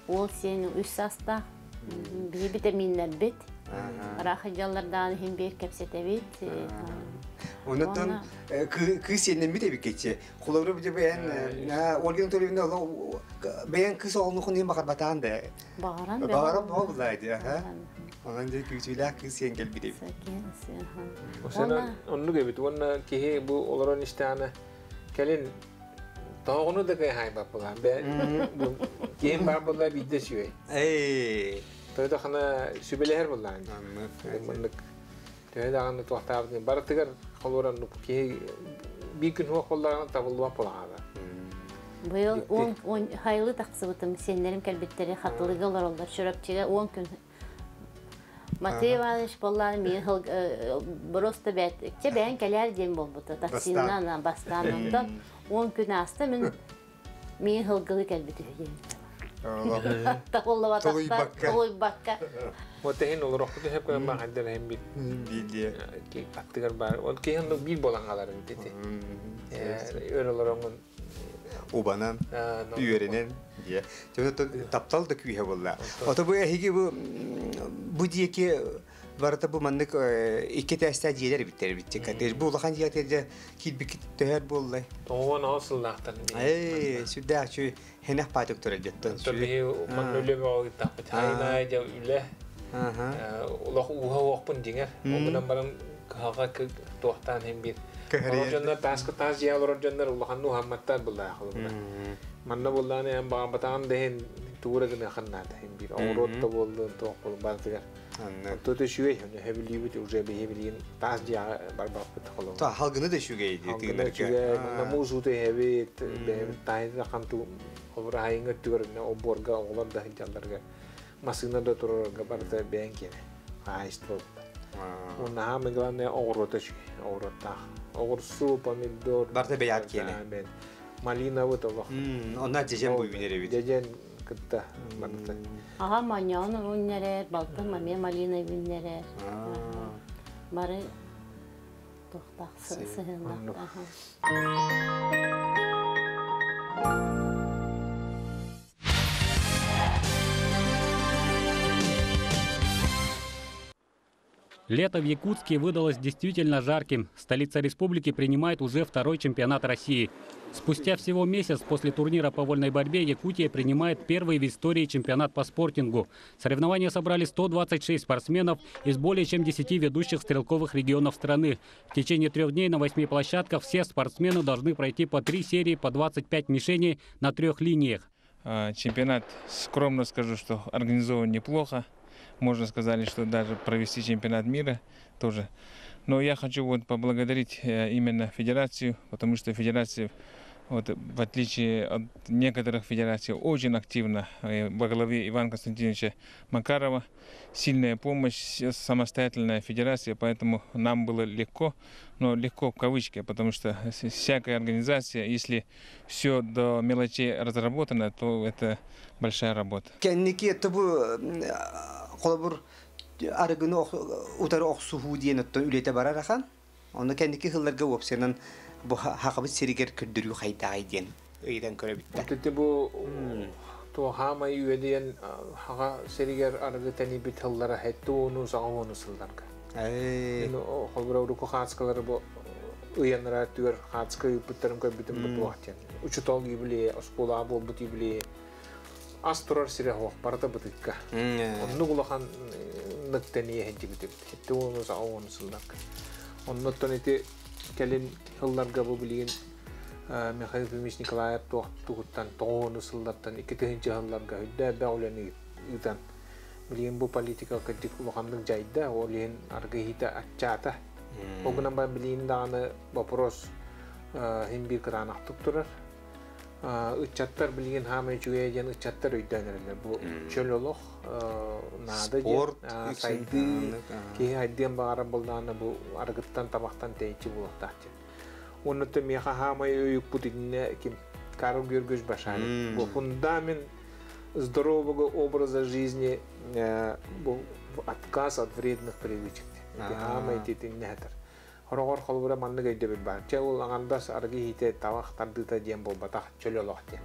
уол сиэн 3 саастаах. Биһи витаминнэрбит. Ыраах дьаллардаан иһин биир кэпсэтэбит. Оннуттан кыыс сиэннэммит эбиккечи. Холобура бу бэйэн Ольга Анатольевна бэйэн кыыс оҕолнухун иһин баҕарбатаан да. Баҕаран Баҕаран буоллаа дии. Онон дьэ күүтүүлээх кыыс сиэн кэлбит эбит. Оннук эбит. Уонна киһи бу олорон истэҕинэ кэлин тоҕону да кыйхайбат буолан. Киһим бар буолла биирдэ сүөй. Эй. Тойдо хана сүбэлэһэр буоллаан. Маннык төһө даҕаны туохтаабытын барытыгар холуоран киһи биир күн хуох буоллаҕына табыллыбат буолаҕа. Быйыл он хайлы тахсыбытым, сиэннэрим кэлбиттери хатылыга олороллор. Чурапчыга 10 күн Матвей Иванович боллаан миин просто бэт че бэйэн кэлээр диэн буолбута таксинан бастаан онтон 10 күн ааста мин миин хылгылы кэлбит үһү диэн. Табыллыбатахта толуйбакка. Вот эһин олорохпутун хөп көрөн баар хайдар эһин бир аттыгар бар. Ол киһи биир болан хаалар эбит ити. Өр олороҥун убанан, үөрэнэн дие. Таптал да күүһэ буолла. Ото бу эһиги бу бу диэки барыта бу маннык икки тээстээх дьиэлэр эбиттэр эбит. Бу улахан дьиэтэрде киирбиккит төһөр буоллай? 9 сыллаахтан. Ээ, сүрдээх үчүгэй хэнэх паатык турар дьэттэн. Биһи манна үлэ бөҕө ыыттахпыт. Айна дьэ үлэ. Олох ууһа уохпун дьиҥэр. Ол баран кыһалҕа туохтаан иһин биир. Олор дьоннор тааска таас дьиэ олорор дьоннор улахан уһамматтар буллаах олорор. Манна буллааны эн баҕарбатаҕын да иһин туура гыныахын наада иһин биир. Оҕуруот да буоллун, туох буоллун барытыгар. Онто үчүгэй, хөбүлүүбүт уже биһи билигин таас дьиэҕэ барбаппыт холобур. Та халгыны да үчүгэй дии Халгына үчүгэй, манна муус уута иһэбит, бэйэбит таайда ханту холобур аһайыҥ өттүгэр обуорга оҕолор да сылдьалларга, массыына да турарга барыта бэйэҥ киэнэ. Хаһаайыстыба буолла. Уонна самое главное оҕуруота үчүгэй, оҕуруоттаах. Оҕурсу, помидор. Барыта бэйэҕит киэнэ. Малинабыт олох. Онно дьэдьэн буйбунер эбит. Дьэдьэн кытта барыта. Аҕам моонньоҕун үүннэрэр, балтым эмиэ малина үүннэрэр. Бары туохтаах сыһыаннаах. Лето в Якутске выдалось действительно жарким. Столица республики принимает уже второй чемпионат России. Спустя всего месяц после турнира по вольной борьбе Якутия принимает первый в истории чемпионат по спортингу. Соревнования собрали 126 спортсменов из более чем 10 ведущих стрелковых регионов страны. В течение 3 дней на 8 площадках все спортсмены должны пройти по 3 серии по 25 мишеней на 3 линиях. Чемпионат, скромно скажу, что организован неплохо. Можно сказать, что даже провести чемпионат мира тоже. Но я хочу вот поблагодарить именно федерацию, потому что федерация, вот, в отличие от некоторых федераций, очень активно во главе Ивана Константиновича Макарова, сильная помощь, самостоятельная федерация, поэтому нам было легко, но легко в кавычках, потому что всякая организация, если все до мелочей разработано, то это большая работа. Кэнники это бу холобур арыгыны утары охсуһуу диэн оттон үлэтэ барар ахан. Онно кэнники сылларга уопсайынан бу Сахабыт сиригэр көрдөрүү хайдаҕый диэн ыйытан көрөбүттэ. Ити бу туохаамай үөдүйэн Саха сиригэр арыгы тэнийбит сыллара 70-80 сылларга. Холобура урукку хаатыскалары бу ыйанара түгэр хаатыска ыыппыттарын көрбүтүм бу туох диэн. Учуутал юбилейэ, оскуола буолбут юбилейэ. Ас турар сирэ суох, барыта бытыыкка. Оннук улахан тэнийэ сылдьыбыт. 70-80 сылларга. Оннуттан ити кэлин сылларга бу билигин Михаил Ефимович Николаев туох тугуттан 90 сыллартан 2000 сылларга үрдэ үлэни ыытан билигин бу политика кырдьык улаханнык дьайда, ол иһин арыгы иһиитэ аччаата. Ол гынан баран билигин даҕаны вопрос син биир кытаанахтык турар. Ыччаттар билигин хаамай үчүгэй диэн ыччаттар өйдөөн эрэллэр. Бу чөл олох наада Спорт, диэн сайдыы киһи хайдыан баҕарар буоллаҕына бу арыгыттан табахтан тэйиччи буолуохтаах диэн. Оннуттан миэхэ хаамай өйүкпут итиннэ ким Карл Георгиевич Башарин. Бу фундамент здорового образа жизни, бу отказ от вредных привычек. Ити хаамай итиннэ этэр. Хороҕор холобура маннык өйдөбүл баар. Чэ ол аҥардас арыгы иһиитэ табах тардыыта диэн буолбатах чөл олох диэн.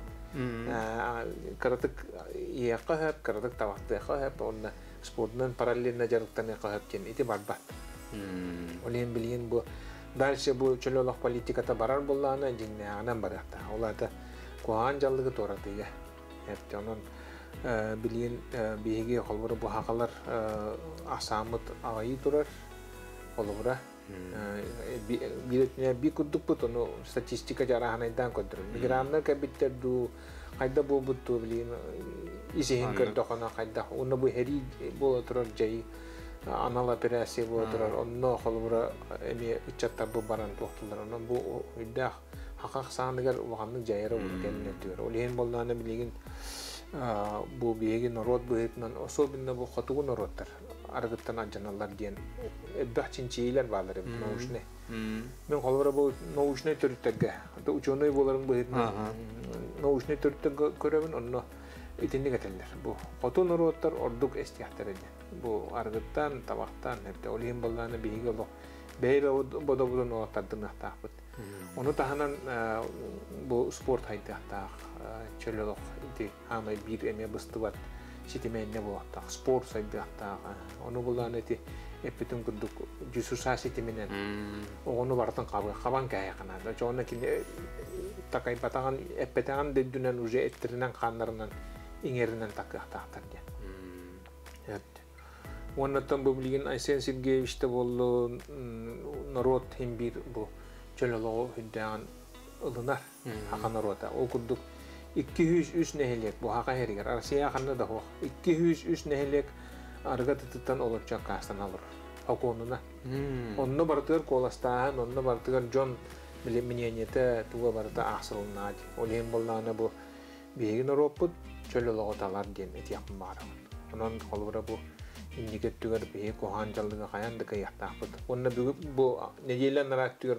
Кыратык иһиэххэ сөп, кыратык табахтыахха сөп, онно спортунан параллельно дьарыктаныахха сөп диэн ити барбат. Ол иһин билигин бу дальше бу чөл олох политиката барар буоллаҕына дьиҥнээҕинэн барыахтаах. Ол аата куһаҕан дьаллыгы туоратыыга. Эрте онон билигин биһиги холобура бу сахалар ахсааммыт аҕыйыы турар холобура биир би курдукпут, ону статистика дьарааһынайдаан көрдөрөр. Миграннар кэлбиттэр дуу, хайда буолбут дуу билигин ис-иһин көрдөхөнө хайдах. Онно бу сэрии буола турар дьайыы анал операция буола турар. Онно холобура эмиэ ыччаттар бу баран туохтулар. Онон бу үрдээх саха ахсааныгар улаханнык дьайара кэннэ түгэр. Ол иһин буоллаҕына билигин бу биһиги норуот быһыытынан, особенно бу хотугу норуоттар арыгыттан алдьаналлар диэн элбэх чинчийиилэр бааллар эбит научный. Мин холобура бу научный төрүттэргэ, ученый буоларын быһыытынан научный төрүттэргэ көрөбүн, онно итинник этэллэр. Бу хоту норуоттар ордук эстиэхтэрэ диэн. Бу арыгыттан, табахтан, эбитэ. Ол иһин буоллаҕына биһиги олох бэйэ бодобутун олохтардыныахтаахпыт. Ону таһынан бу спорт хайдыахтаах, чөл олох ити хаамай биир эмиэ быстыбат ситимээннэ буолуохтаах, спорт сайдыахтаах. Ону булаан ити эппитин курдук дьусуса ситиминэн оҕону барытын хабы хабан кээйэхана. Чоҕуна кини такайбатаҕын эппэтэҕин дөйдүнэн уже эттеринэн хааннарынан иҥэринэн такыахтаахтар диэн. Уоннаттан бу билигин Айсен Сергеевич да буоллун норуот син биир бу чөл олоҕу үрдээҕин ылынар саха норуота. Ол курдук 203 нэһилиэк бу Саха сиригэр, Россия ханна да суох. 203 нэһилиэк. Арыга тытыттан олорчу аккаастанан олорор. Окуонуна. Онно барытыгар куоластааһын, онно барытыгар дьон били мнениетэ туга барыта аахсылыннаа дии. Ол иһин буоллаҕына бу биһиги норуоппут чөл олоҕу талар диэн этиэхпин баҕарабын. Онон холобура бу инники өттүгэр биһиги куһаҕан дьаллыга хайаан да кыайыахтаахпыт. Уонна бүгүн бу нэдиэлэ анараа өттүгэр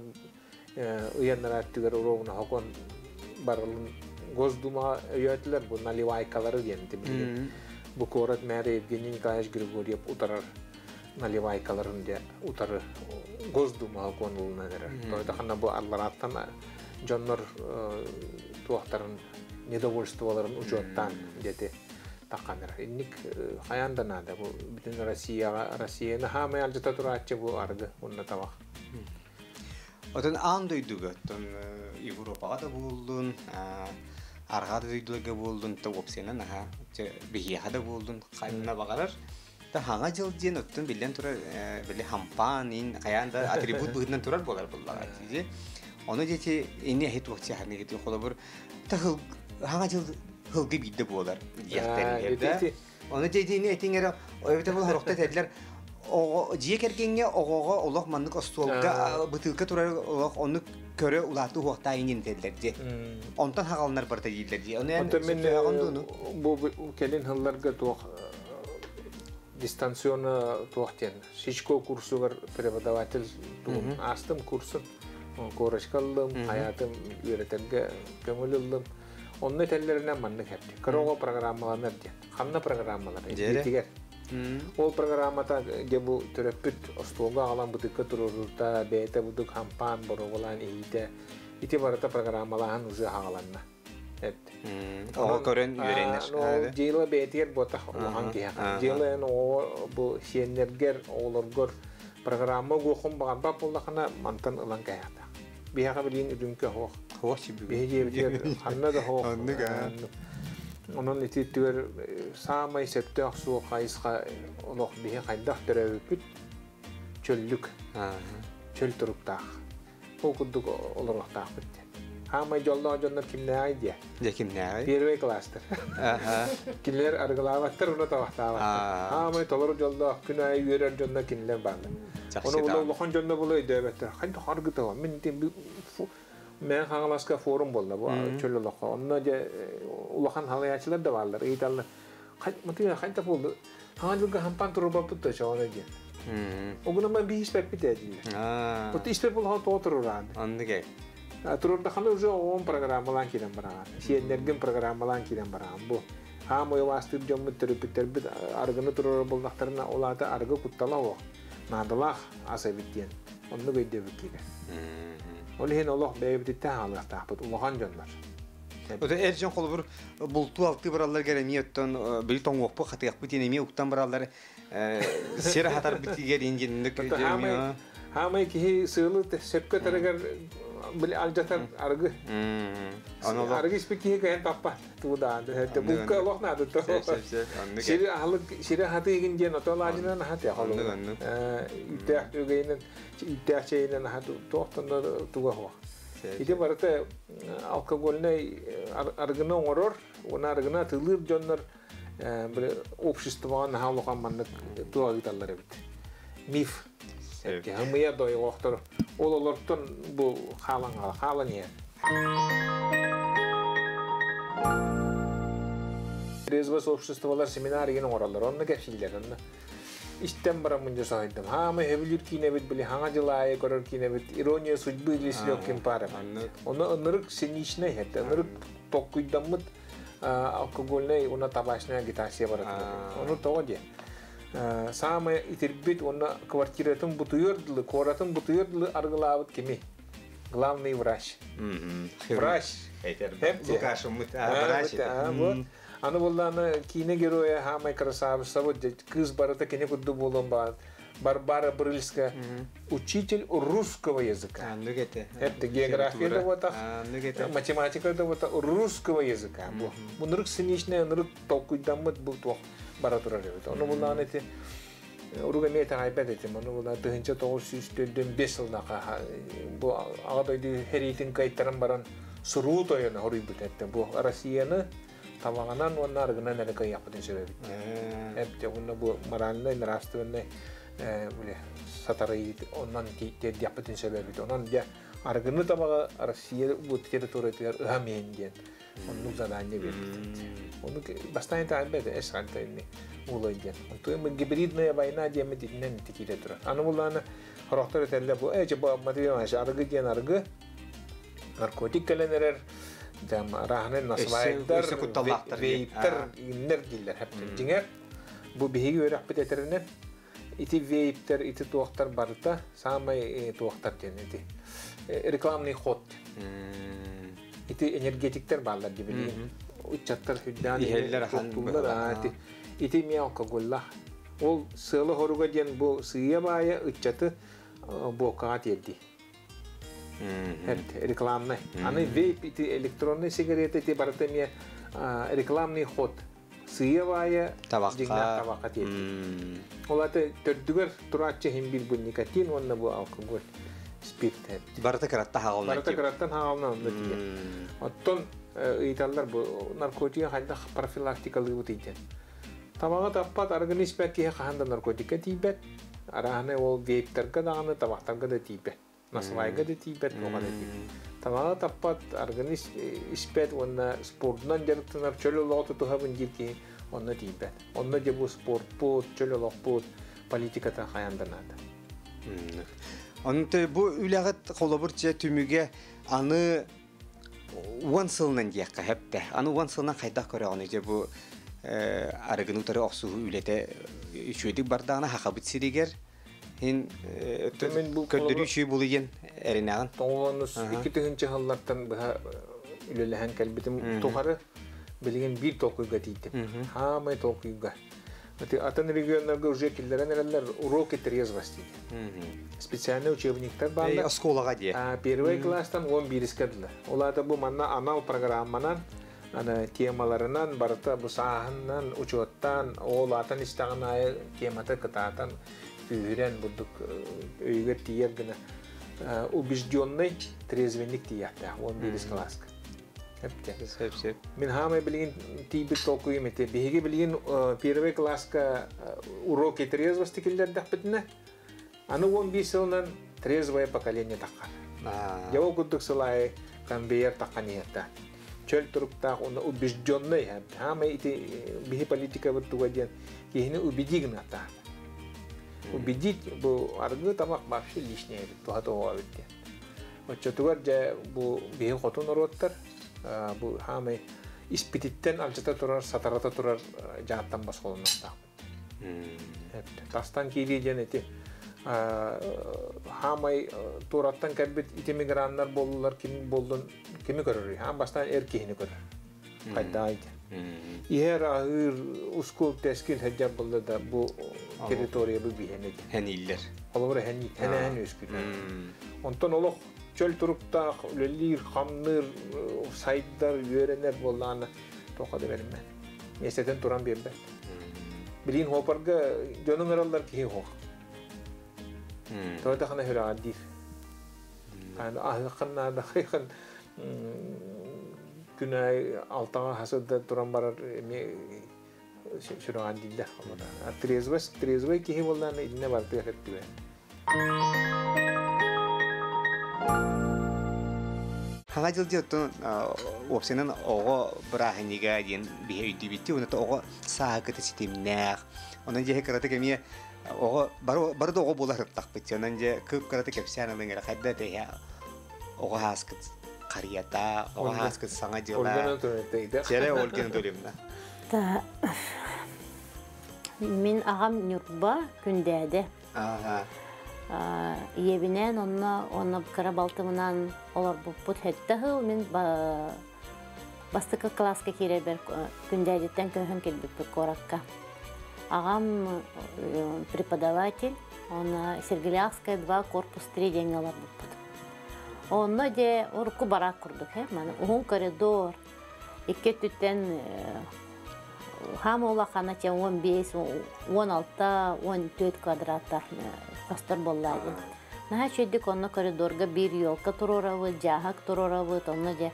ый анараа өттүгэр уруогуна хокон барылын Госдумаҕа өйөөтүлэр бу наливайкалары диэн билигин бу куорат мэрэ Евгений Николаевич Григорьев утарар наливайкаларын де утары Госдумаҕа куонулунан эрэр. Тоойдоххуна бу алларааттан дьоннор туохтарын недовольстволарын учуоттаан диэти тахханар. Инник хайаан да наада бу бүтүн Россияҕа Россияны хаамай алдьата турааччы бу аргы уонна табах. Отон аан дойдуга, оттон Европаҕа да буоллун, арҕаа да дойдуларга буоллун, то уопсайынан аха биһиэхэ да буоллун, ханна баҕарар. Та хаҥа дьыл диэн оттон биллэн турар, били хампаан ин хайаан да атрибут быһыытынан турар буолар буллаҕа дии. Ону диэти ини эһи туох чаханыгыты холобур та хаҥа дьыл хылгы биирдэ буолар диэхтэрин да. Ону диэтини этиҥ эрэ эбэтэр бұл хорохто этэллэр оҕо дьиэ кэргэҥҥэ оҕоҕо олох маннык остуолга бытыылка турар олох оннук көрө улаатыы уһуохтаайын диэн этэллэр дии. Онтон хаҕаланар барыта дииллэр дии. Ону эн сөптөөҕүн дууну? Бу кэлин сылларга туох дистанционно туох диэн Сичко курсугар преподаватель тугун аастым курсун корочка ыллым, хайаатым үөрэтэргэ көҥүл ыллым. Онно этэллэринэн маннык эпти. Кыра оҕо программаланар диэн. Ханна программалар? Дьиэтигэр. Ол программата дьэ бу төрөппүт остуолга аҕалан бытыкка туруоруута, бэйэтэ будук хампаан боруобалаан иһиитэ ити барыта программалааһын уже хаҕаланна. Оҕо көрөн үөрэнэр. Дьыала бэйэтигэр буотах улахан киһиэхэ. Дьыала эн оҕо бу сиэннэргэр, оҕолоргор программа угуоххун баҕарбат буоллахына мантан ылан кэһэхтээх. Биһиэхэ билигин үрүҥкэ оһох. Оһох Биһи дьиэбитигэр ханна да оһох. Онон ити өттүгэр саамай сөптөөх суол хайысха олох биһи хайдах төрөөбүппүт чөллүк, чөл туруктаах. Ол курдук олоруохтаахпыт диэн. Хаамай дьоллоох дьоннор кимнээҕий диэ? Дьэ кимнээҕий? Первый класстар. Кинилэр арыгылаабаттар уонна табахтаабаттар. Хаамай толору дьоллоох, күн аайы үөрэр дьоннор кинилэр бааллар. Ону була улахан дьонно була өйдөөбөттөр. Хайдах аргытаҕа? Мин Мэҥэ Хаҥаласка форум буолла бу чөл олоххо. Онно дьэ улахан халайааччылар да бааллар, ыйыталлар. Хайдах буолду? Хаҥа дьылга хампаан турбаппыт да чоҕоно диэн. Огунаман биһи испэппит ээ дииллэр. Вот испэп улахан тоҕо турураан. Оннук ээ. Турурдахана уже оҕом программалаан киирэн бараҕан. Сиэннэргин программалаан киирэн бараҕан. Бу хаам ойулаастыыр дьоммут төрөппүттэрбит арыгыны турар буоллахтарына ол аата арыгы куттала суох. Наадалаах ас эбит диэн. Оннук өйдөбүл киирэр. Ол иһин олох бэйэбититтэн хаалыахтаахпыт улахан дьоннор. Ото эр дьон холобур бултуу алтыы бараллар эмиэ оттон били тоҥуохпут хатыахпыт диэн эмиэ уктан бараллар сир аһатарбыт тигэр ингинник Хаамай киһи сыылы сөпкө тарыгар били алдьатар арыгы. Арыгы испит киһи кэһэн таппат тууда. Булка олох наада. Сири аһылык сири хатыгын диэн ото алаадьынан аһат холу. Үттээх түгэйинэн үттээх чэйинэн аһат туохтан да туга суох. Ити барыта алкогольнай арыгыны оҥорор, уонна арыгыны атыылыыр дьоннор обществоҕа наһаа улахан маннык туох ыыталлар эбит. Миф. Хымыйа дойҕохтор. Ол олортон бу хаалан хаалан иһэр. Трезвость обществолар семинар игин оҥороллор. Онно кэпсииллэр. Онно истэн бараммын дьэ соһуйдум. Хаамай сөбүлүүр киинэбит били хаҥа дьыл аайы көрөр киинэбит «Ирония судьбы» или «С легким паром». Ону ынырык циничнэй этэ. Ынырык толкуйдаммыт алкогольнай уонна табачная агитация баратыгар. Ону тоҕо диэ? Саамай итирбит уонна квартиратын бутуйар дылы, куоратын бутуйар дылы аргылаабыт кими? Главный врач. Врач. Лукашыммыт врач. Вот. Аны буллааны киинэ героя хаамай красавица кыыс барыта кини курдук буолуон баар. Барбара Брыльская, учитель русского языка. Это география да вот, математика да вот, русского языка. Бу. Бу циничный, нырык толкуйдаммыт бу туох бара турар эбит. Ону буллааны эти уруга эмиэ итэҕэйбэт этим. Ону була 1905 сылнаха бу аҕа дойду сэриитин кыайтаран баран суруу тойоно хоруйбут этте. Бу Россияны Табаҕынан уонна арыгынан эрэ кыайыахпытын сөп эбит. Эбит уонна бу моральнай, нравственнай бile сатарыы онон тиэрдиэхпитин сөп эбит. Онон дьэ арыгыны табаҕы Россия бу территориятыгар ыһам иһин диэн оннук задание биэрбит. Ону бастаан таайбат эс хантайны улай диэн. Онтон гибридная война диэммит итинэн тикире турар. Аны буллааны хорохтор этэллэр бу эче бу материал арыгы диэн арыгы наркотик кэлэн эрэр там арааһынай насвайдар, вейптер иннер дииллэр хэптен. Дьиҥэр бу биһиги үөрэхпит этэринэн ити вейптер, ити туохтар барыта самай туохтар диэн ити рекламный ход. Ити энергетиктер бааллар дибилигин. Ыччаттар хүддээн иһэллэр ити ми алкоголлах. Ол сыалы хоруга диэн бу сыйа баайа ыччаты буокаға тиэрди. Рекламный. Аны вейп ити электронный сигарета ити барыта эмиэ рекламный ход. Сыйа баайа табаққа тиэрди. Ол аты төрдүгэр турааччы хим бир бу никотин уонна бу алкоголь спирт. Барыта кыраттан хаална. Барыта кыраттан хаална онно тиийэр. Оттон ыйталлар бу наркотига хайдах профилактикалыыбыт диэн. Табаҕы таппат арыгыны испэт киһи хаһан да наркотикка тиийбэт. Араһаны ол вейптерга даҕаны табахтарга да тиийбэт. Насвайга да тиийбэт, туоха да тиийбэт. Табаҕы таппат арыгыны испэт уонна спордунан дьарыктанар чөл олоҕу тутуһабын диир киһи онно тиийбэт. Онно дьэ бу спортпут, чөл олохпут политиката хайаан да наада. Онто бу үлэҕит холобур чэ түмүгэ аны 10 сылынан диэххэ хэптэ. Аны 10 сылынан хайдах көрөҕүнүй дьэ бу арыгыны утары охсуһуу үлэтэ үчүгэйдик бардаҕына хахабыт сиригэр хин көрдөрүү үчүгэй булуйан эринэҕин. Тоҕуонус 2 тыһыынча быһа үлэлэһэн кэлбитим тухары билигин биир толкуйга тиийдим. Хаамай толкуйга. Атын регионнарга уже киллэрэн эрэллэр уроки трезвости. Специальный учебниктар бааллар. Осколаға де. Первый класстан 11-ке дылы. Оларда бу манна анал программанан, ана темаларынан, барыта бу сааһынан, учеттан, ол атын истэҕин аайы темата кытаатан, күүһүрэн бурдук өйүгэр тиийэр гына убежденный трезвенник тиийэхтээх 11 класска. Мин хаамай билигин тиийбит толкуйум ити. Биһиги билигин первый класска уроки трезвости киллэрдэхпитинэ, аны 11 сылынан трезвое поколение таххар. Дьэ ол курдук сыл аайы конвейер таххан иһэртэ. Чөл туруктаах уонна убежденный хаамай ити биһи политикабыт туга диэн киһини убеди гынатаах. Убедить бу аргы тамак вообще лишнее эбит, туһа тоҕо эбит диэн. Оччотугар дьэ бу биһи хотун норуоттар бу хаамай испититтэн алдьата турар, сатарата турар дьааттан босхолонуохтаахпыт. Тастан киирии диэн ити хаамай туораттан кэлбит ити миграннар буоллулар, ким буоллун кими көрөрүй? Хаам бастаан эр киһини көрөр. Хайдаай диэн. Иһэр аһыыр ускул тэскил сылдьар буолла да бу территория бу биһиэнэ диэн. Хэниллэр. Холобура хэнээн үөскүтэр. Онтон олох чөл туруктаах үлэлиир, хамныыр, сайдар, үөрэнэр буоллаҕына тоҕо да бэриммэт. Миэстэтин туран биэрбэт. Билигин хуопарга дьонуҥ ыраллар киһи хуох. Тоҕо да хана хүрэҕэр диир. Аһыаххын наада хайхан күн аайы алтаҕа хасыда туран барар эмиэ сүрэҕэр дииллэр. Трезвость, трезвый киһи буоллаҕына итиннэ барытыгар сөптүбэт. Хаҥа дьыл дьиэ уопсайынан оҕо бырааһынньыга диэн биһи өйдүүбүттүү, онон оҕо сааһыкыта ситимнээх. Онон дьиэ кыратык эмиэ оҕо бары да оҕо буола сырыттахпыт. Онон дьиэ кып кыратык кэпсээн ылыҥ эрэ хайда тэһэ оҕо ааскыт харыйата, оҕо ааскыт саҥа дьыла. Чэрэ Ольга Анатольевна. Мин аҕам Ньурба Күндээдэ. Ийэбинээн онно онно кыра балтымынан олорбуппут сэттэ сыл мин бастакы кылааска киирэрбэр Күндээдиттэн көһөн кэлбиппит куоракка. Аҕам преподаватель, онно Сергеляхская 2, корпус 3 диэҥҥэ олорбуппут. Онно дьэ урукку бараак курдук, маны уһун коридор, икки өттүттэн хаама улахана чэ 15, 16, 14 квадраттаах хостор буоллаа диэн. Наһаа үчүгэйдик онно коридорга биир елка туруорабыт, дьааһык туруорабыт, онно дьэ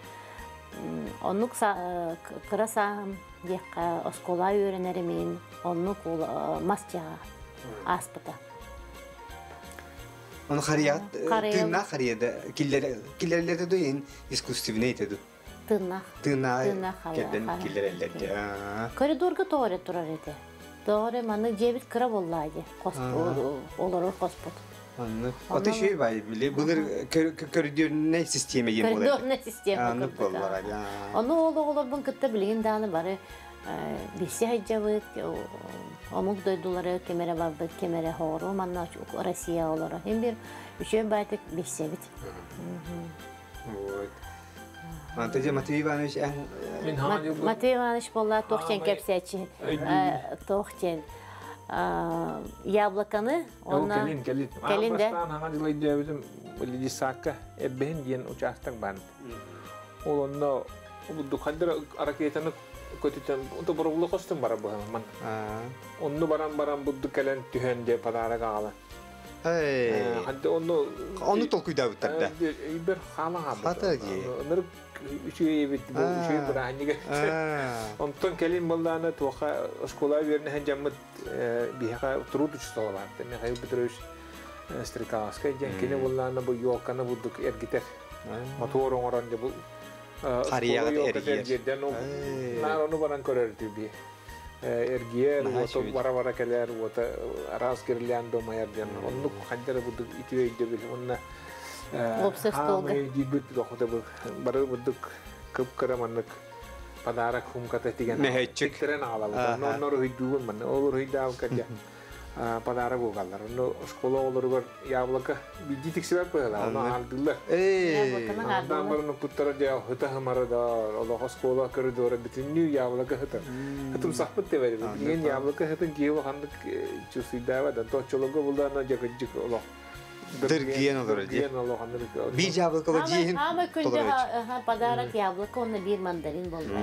Оннук кыра сааһым диэххэ оскуола үөрэнэрим оннук мас дьиэҕэ ааспыта. Оны харыйа тыыннаах харыйа киллэрэллэр да ин искусственный ду. Тыыннаах. Тыыннаах кэлден киллэрэллэр. Коридорга тоҕо турар этэ. Тоҕо маны дьиэбит кыра буоллаа дии. Олорор хоспут. Ото шүй бай били былыр көрүдүөрнэй система диэн буолар. Коридорнай система. Ону ол оҕолорбун кытта билигин дааны бары билсе хайдьабыт, омук дойдулары кемере барбыт, кемере хоору, манна Россия олоро. Хим бир үчүгэй байтык билсебит. Вот. Антон Матвей Иванович Матвей Иванович болла тохчен кепсечи. Тохчен яблоканы онна келин келин. Келин де. Бастан хаңа жылай дөбүтүм Лидисакка эббен диэн участок бар. Ол онно духандыр ракетаны көтүтэн онто боробулу костум бара бу ман. Онну баран будду келен түһэн де подарок ала. Ханды онну Онну толкуйдабыттар да. Ибер халага. Хата ди. Ныр үчүгэй бит бу үчүгэй бырааһынньыга. Онтон келин боллааны туоха школа берне жаммыт биһака труд учтала бар. Михаил Петрович Стрекаловскай ден кини боллааны бу ёлканы буддук эргитер. Мотор оңорон де бу Харыяга эргиер. Нар ону баран көрөр түби. Эргиер, вот бара-бара келер, вот раз гирляндо майар ден. Онну ханжара буддук итүөйдө бил. Онна Лопса столга. Дибит бары буддук кып-кыра маннык подарок хумката тиген. Мехетчик. Тиктерен алабыт. Онно оннор хуйдугун манны. Олор хуйдаабы кадя подарок угаллар. Онно школа олоругар яблоко бидди тиксибер пыла. Онно алдылар. Ондан барын путтара дя хыта хымара да олох школа коридора бүтүннүү яблоко хыта. Хытым сахпыт тебери. Билген яблоко хытын киева хандык чусуйдаба да точолого булдана жакыджык олох. Дыргиен олор ди. Би яблоко диин. Ама күндө подарок яблоко, онна бир мандарин болду.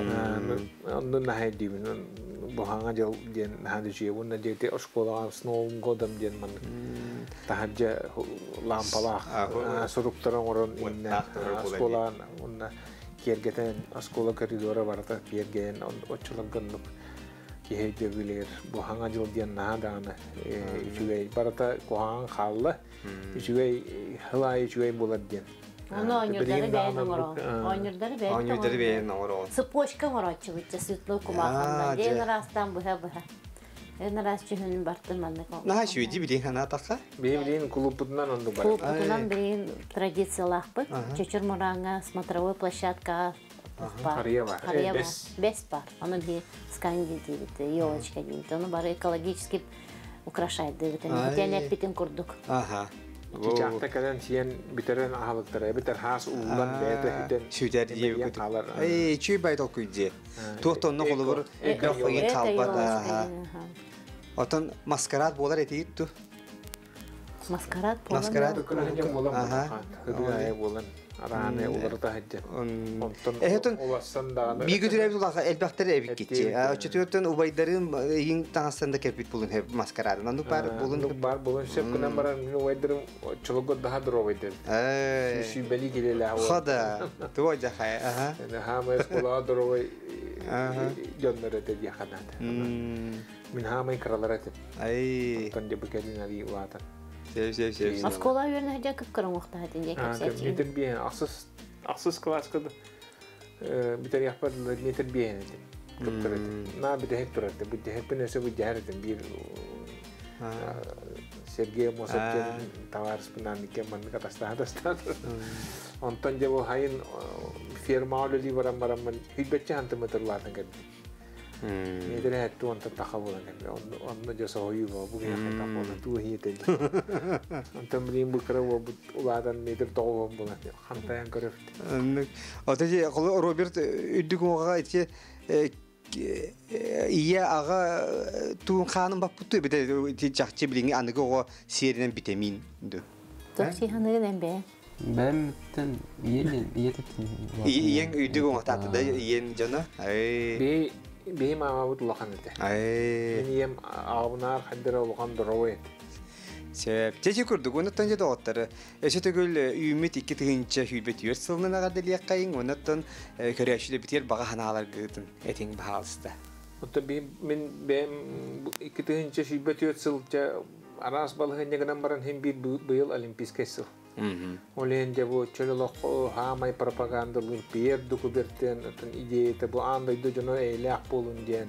Онну нахай дибин. Бухаңа жыл ден хадычы, онна дети школага с Новым годом ден ман. Тахаджа лампалах суруктар оңорон инне школа онна кергетен школа коридора барата керген очулагыннык киһи билер бухаңа жыл ден надааны үчүгэй барата кухаң халла үчүгэй хылай үчүгэй болар ден. Оны ойнурдары бэйэн оҥоро. Ойнурдары бэйэн Ойнурдары бэйэн оҥоро. Цепочка оҥорооччубут светло кумаханна. Ден растан быһа-быһа. Эн раз чүһүн бартын маннык. Наһаа үчүгэй билин хана таха. Билин клубутунан онду бар. Клубутунан билин традициялаахпыт. Чөчөр мураҥа смотровой площадка Харыйа бар. Бес бар. Оны би сканди дейбит, елочка дейбит. Оны бары экологически украшает дейбит. Битен битин курдук. Ага. Чичахта кэлэн сиэн битерен ахалыктара, битер хаас уулан бэйэтэ хүтэн. Сүтэр диэби көтү. Эй, чүй бай толкуйдье. Туох тонно холобур бөхөйін қалбат. Отон маскарад болар этиит ту. Маскарад болар. Маскарад. Болан. Болан. Арааны уларыта хаджа. Онтон Бигүтүрәбит улаха элбәхтер эбик китчи. Очутуттан убайдарын иң таңастанда кепит булун хеп маскарад. Нанду бар булун бар булун шеп күнән баран мин убайдырым чологот daha дровайдыр. Э. Ши бели келеле. Хада. Туа жахай. Аха. Ха школа дровай. Жоннор эте яханат. Мин хамай кралар эте. Ай. Онтон жабы келин али улатан. Сеп, сеп, сеп. Оскола үйренә һәҗә күп кырын вакытта хәтин җәкәп Метр биен, ахсыз, ахсыз класска битер яхпар метр биен ити. Көптөр ити. На битер хек турат, бу дехек пен өсө бу жахар ити. Бир Сергей Мосов товарищ пенан ике ман катаста таста. Онтон же бу хайын ферма олы барам барам мен хүйбетче ханты метрлатын кәбби. Метр хәтту онтон таха болан кәбби. Онны жаса хою бу бу генә таха болан ту хиете. Онтон билин бу кыра бу уладан метр тоғын болан. Хантаян көрөфт. Ото же Роберт үдүк оға ите ие ага туун хаанын баппуту бите жакчы билиңи аныгы ого сиэринен битемин ду. Токси ханыгын эмбе. Бәмтен иен иететтин. Иен үдүк оңо татыда иен жана. Ай. Би би мама бут улахан ите. Ай. Мен ием агынар хандыра улахан дровой. Сөп. Чэчи курдук, онуттан же доҕоттары. Өсө төгүл үүммүт 2024 сылынан эҕэрдэлиэххэйиҥ, онуттан көрөөччүлэрбитигэр баҕа санааларгытын этиҥ баһаалыста. Оттон мин бэйэм 2024 сыл араас балаһыанньа гынан баран хин биир быйыл Олимпийскай сыл. Ол иһин дьэ бу чөл олох хаамай пропагандалыыр Пьер де Кубертен идеята бу аан дойду дьоно эйэлээх буолун диэн,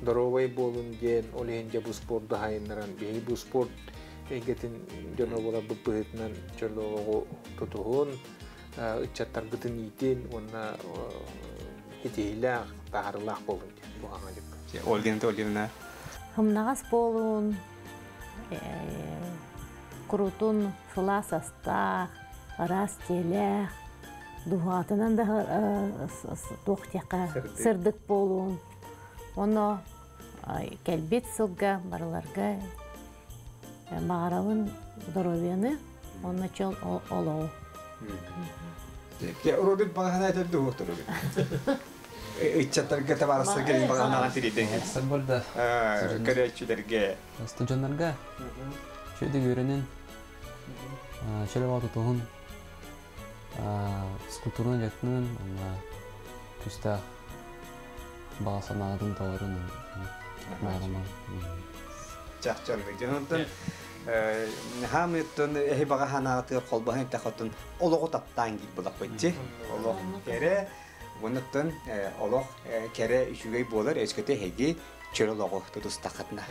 доруобай буолун диэн, ол иһин дьэ бу спорду хайыннаран, биһиги бу спорт эйгэтин дьоно буоларбыт быһыытынан чөл олоҕу тутуһун, ыччаттарбытын иитин уонна итиһиилээх, таһаарыылаах буолун диэн бу хаҥа дьыкка. Ольга Анатольевна. Хымнаҕас буолун, курутун сылаас астаах, араас дьиэлээх, дуһаатынан да туох диэххэ сырдык буолуун. Оно кэлбит сылга барыларга баҕарабын здоровьяны, онно чөл олоҕу. Роберт баҕаһана этэр дуһуохтар Ыччаттарга табаарыстарга баҕаһанаҕан тирийден Сарбарда. Көрөөччүлэргэ. Студеннарга үчүгэйдик үөрэнин, чөл олоҕу тутуһун, физкультураны дьарыктанын уонна күүстээх баҕа санаатын толорун баҕарыман. Чахчы оннук. Дьон хаамыттан эһи баҕа санаатыгар холбоһон эттэххэ олоҕу таптаан диир булахпытчы. Олох кэрэ, онуттан олох кэрэ үчүгэй буолар, өскөтө эһиги чөл олоҕу тутустаххытына.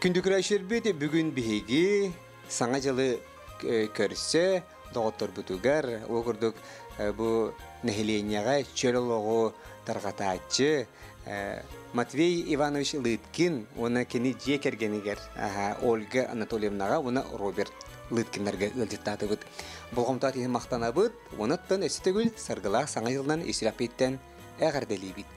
Күндү көрөөччүлэрбит, бүгүн биһиги Саҥа дьылы көрсө доҕотторбутугар, ол курдук бу нэһилиэнньэҕэ чөл олоҕу тарҕатааччы Матвей Иванович Лыткин уонна кини дьиэ кэргэнигэр Ольга Анатольевнаҕа уонна Роберт Лыткиннарга ыалдьыттаатыбыт. Болҕомтоот иһин махтанабыт, онуттан өссө төгүл саргылаах Саҥа дьылынан ис сүрэхпититтэн эҕэрдэлиибит.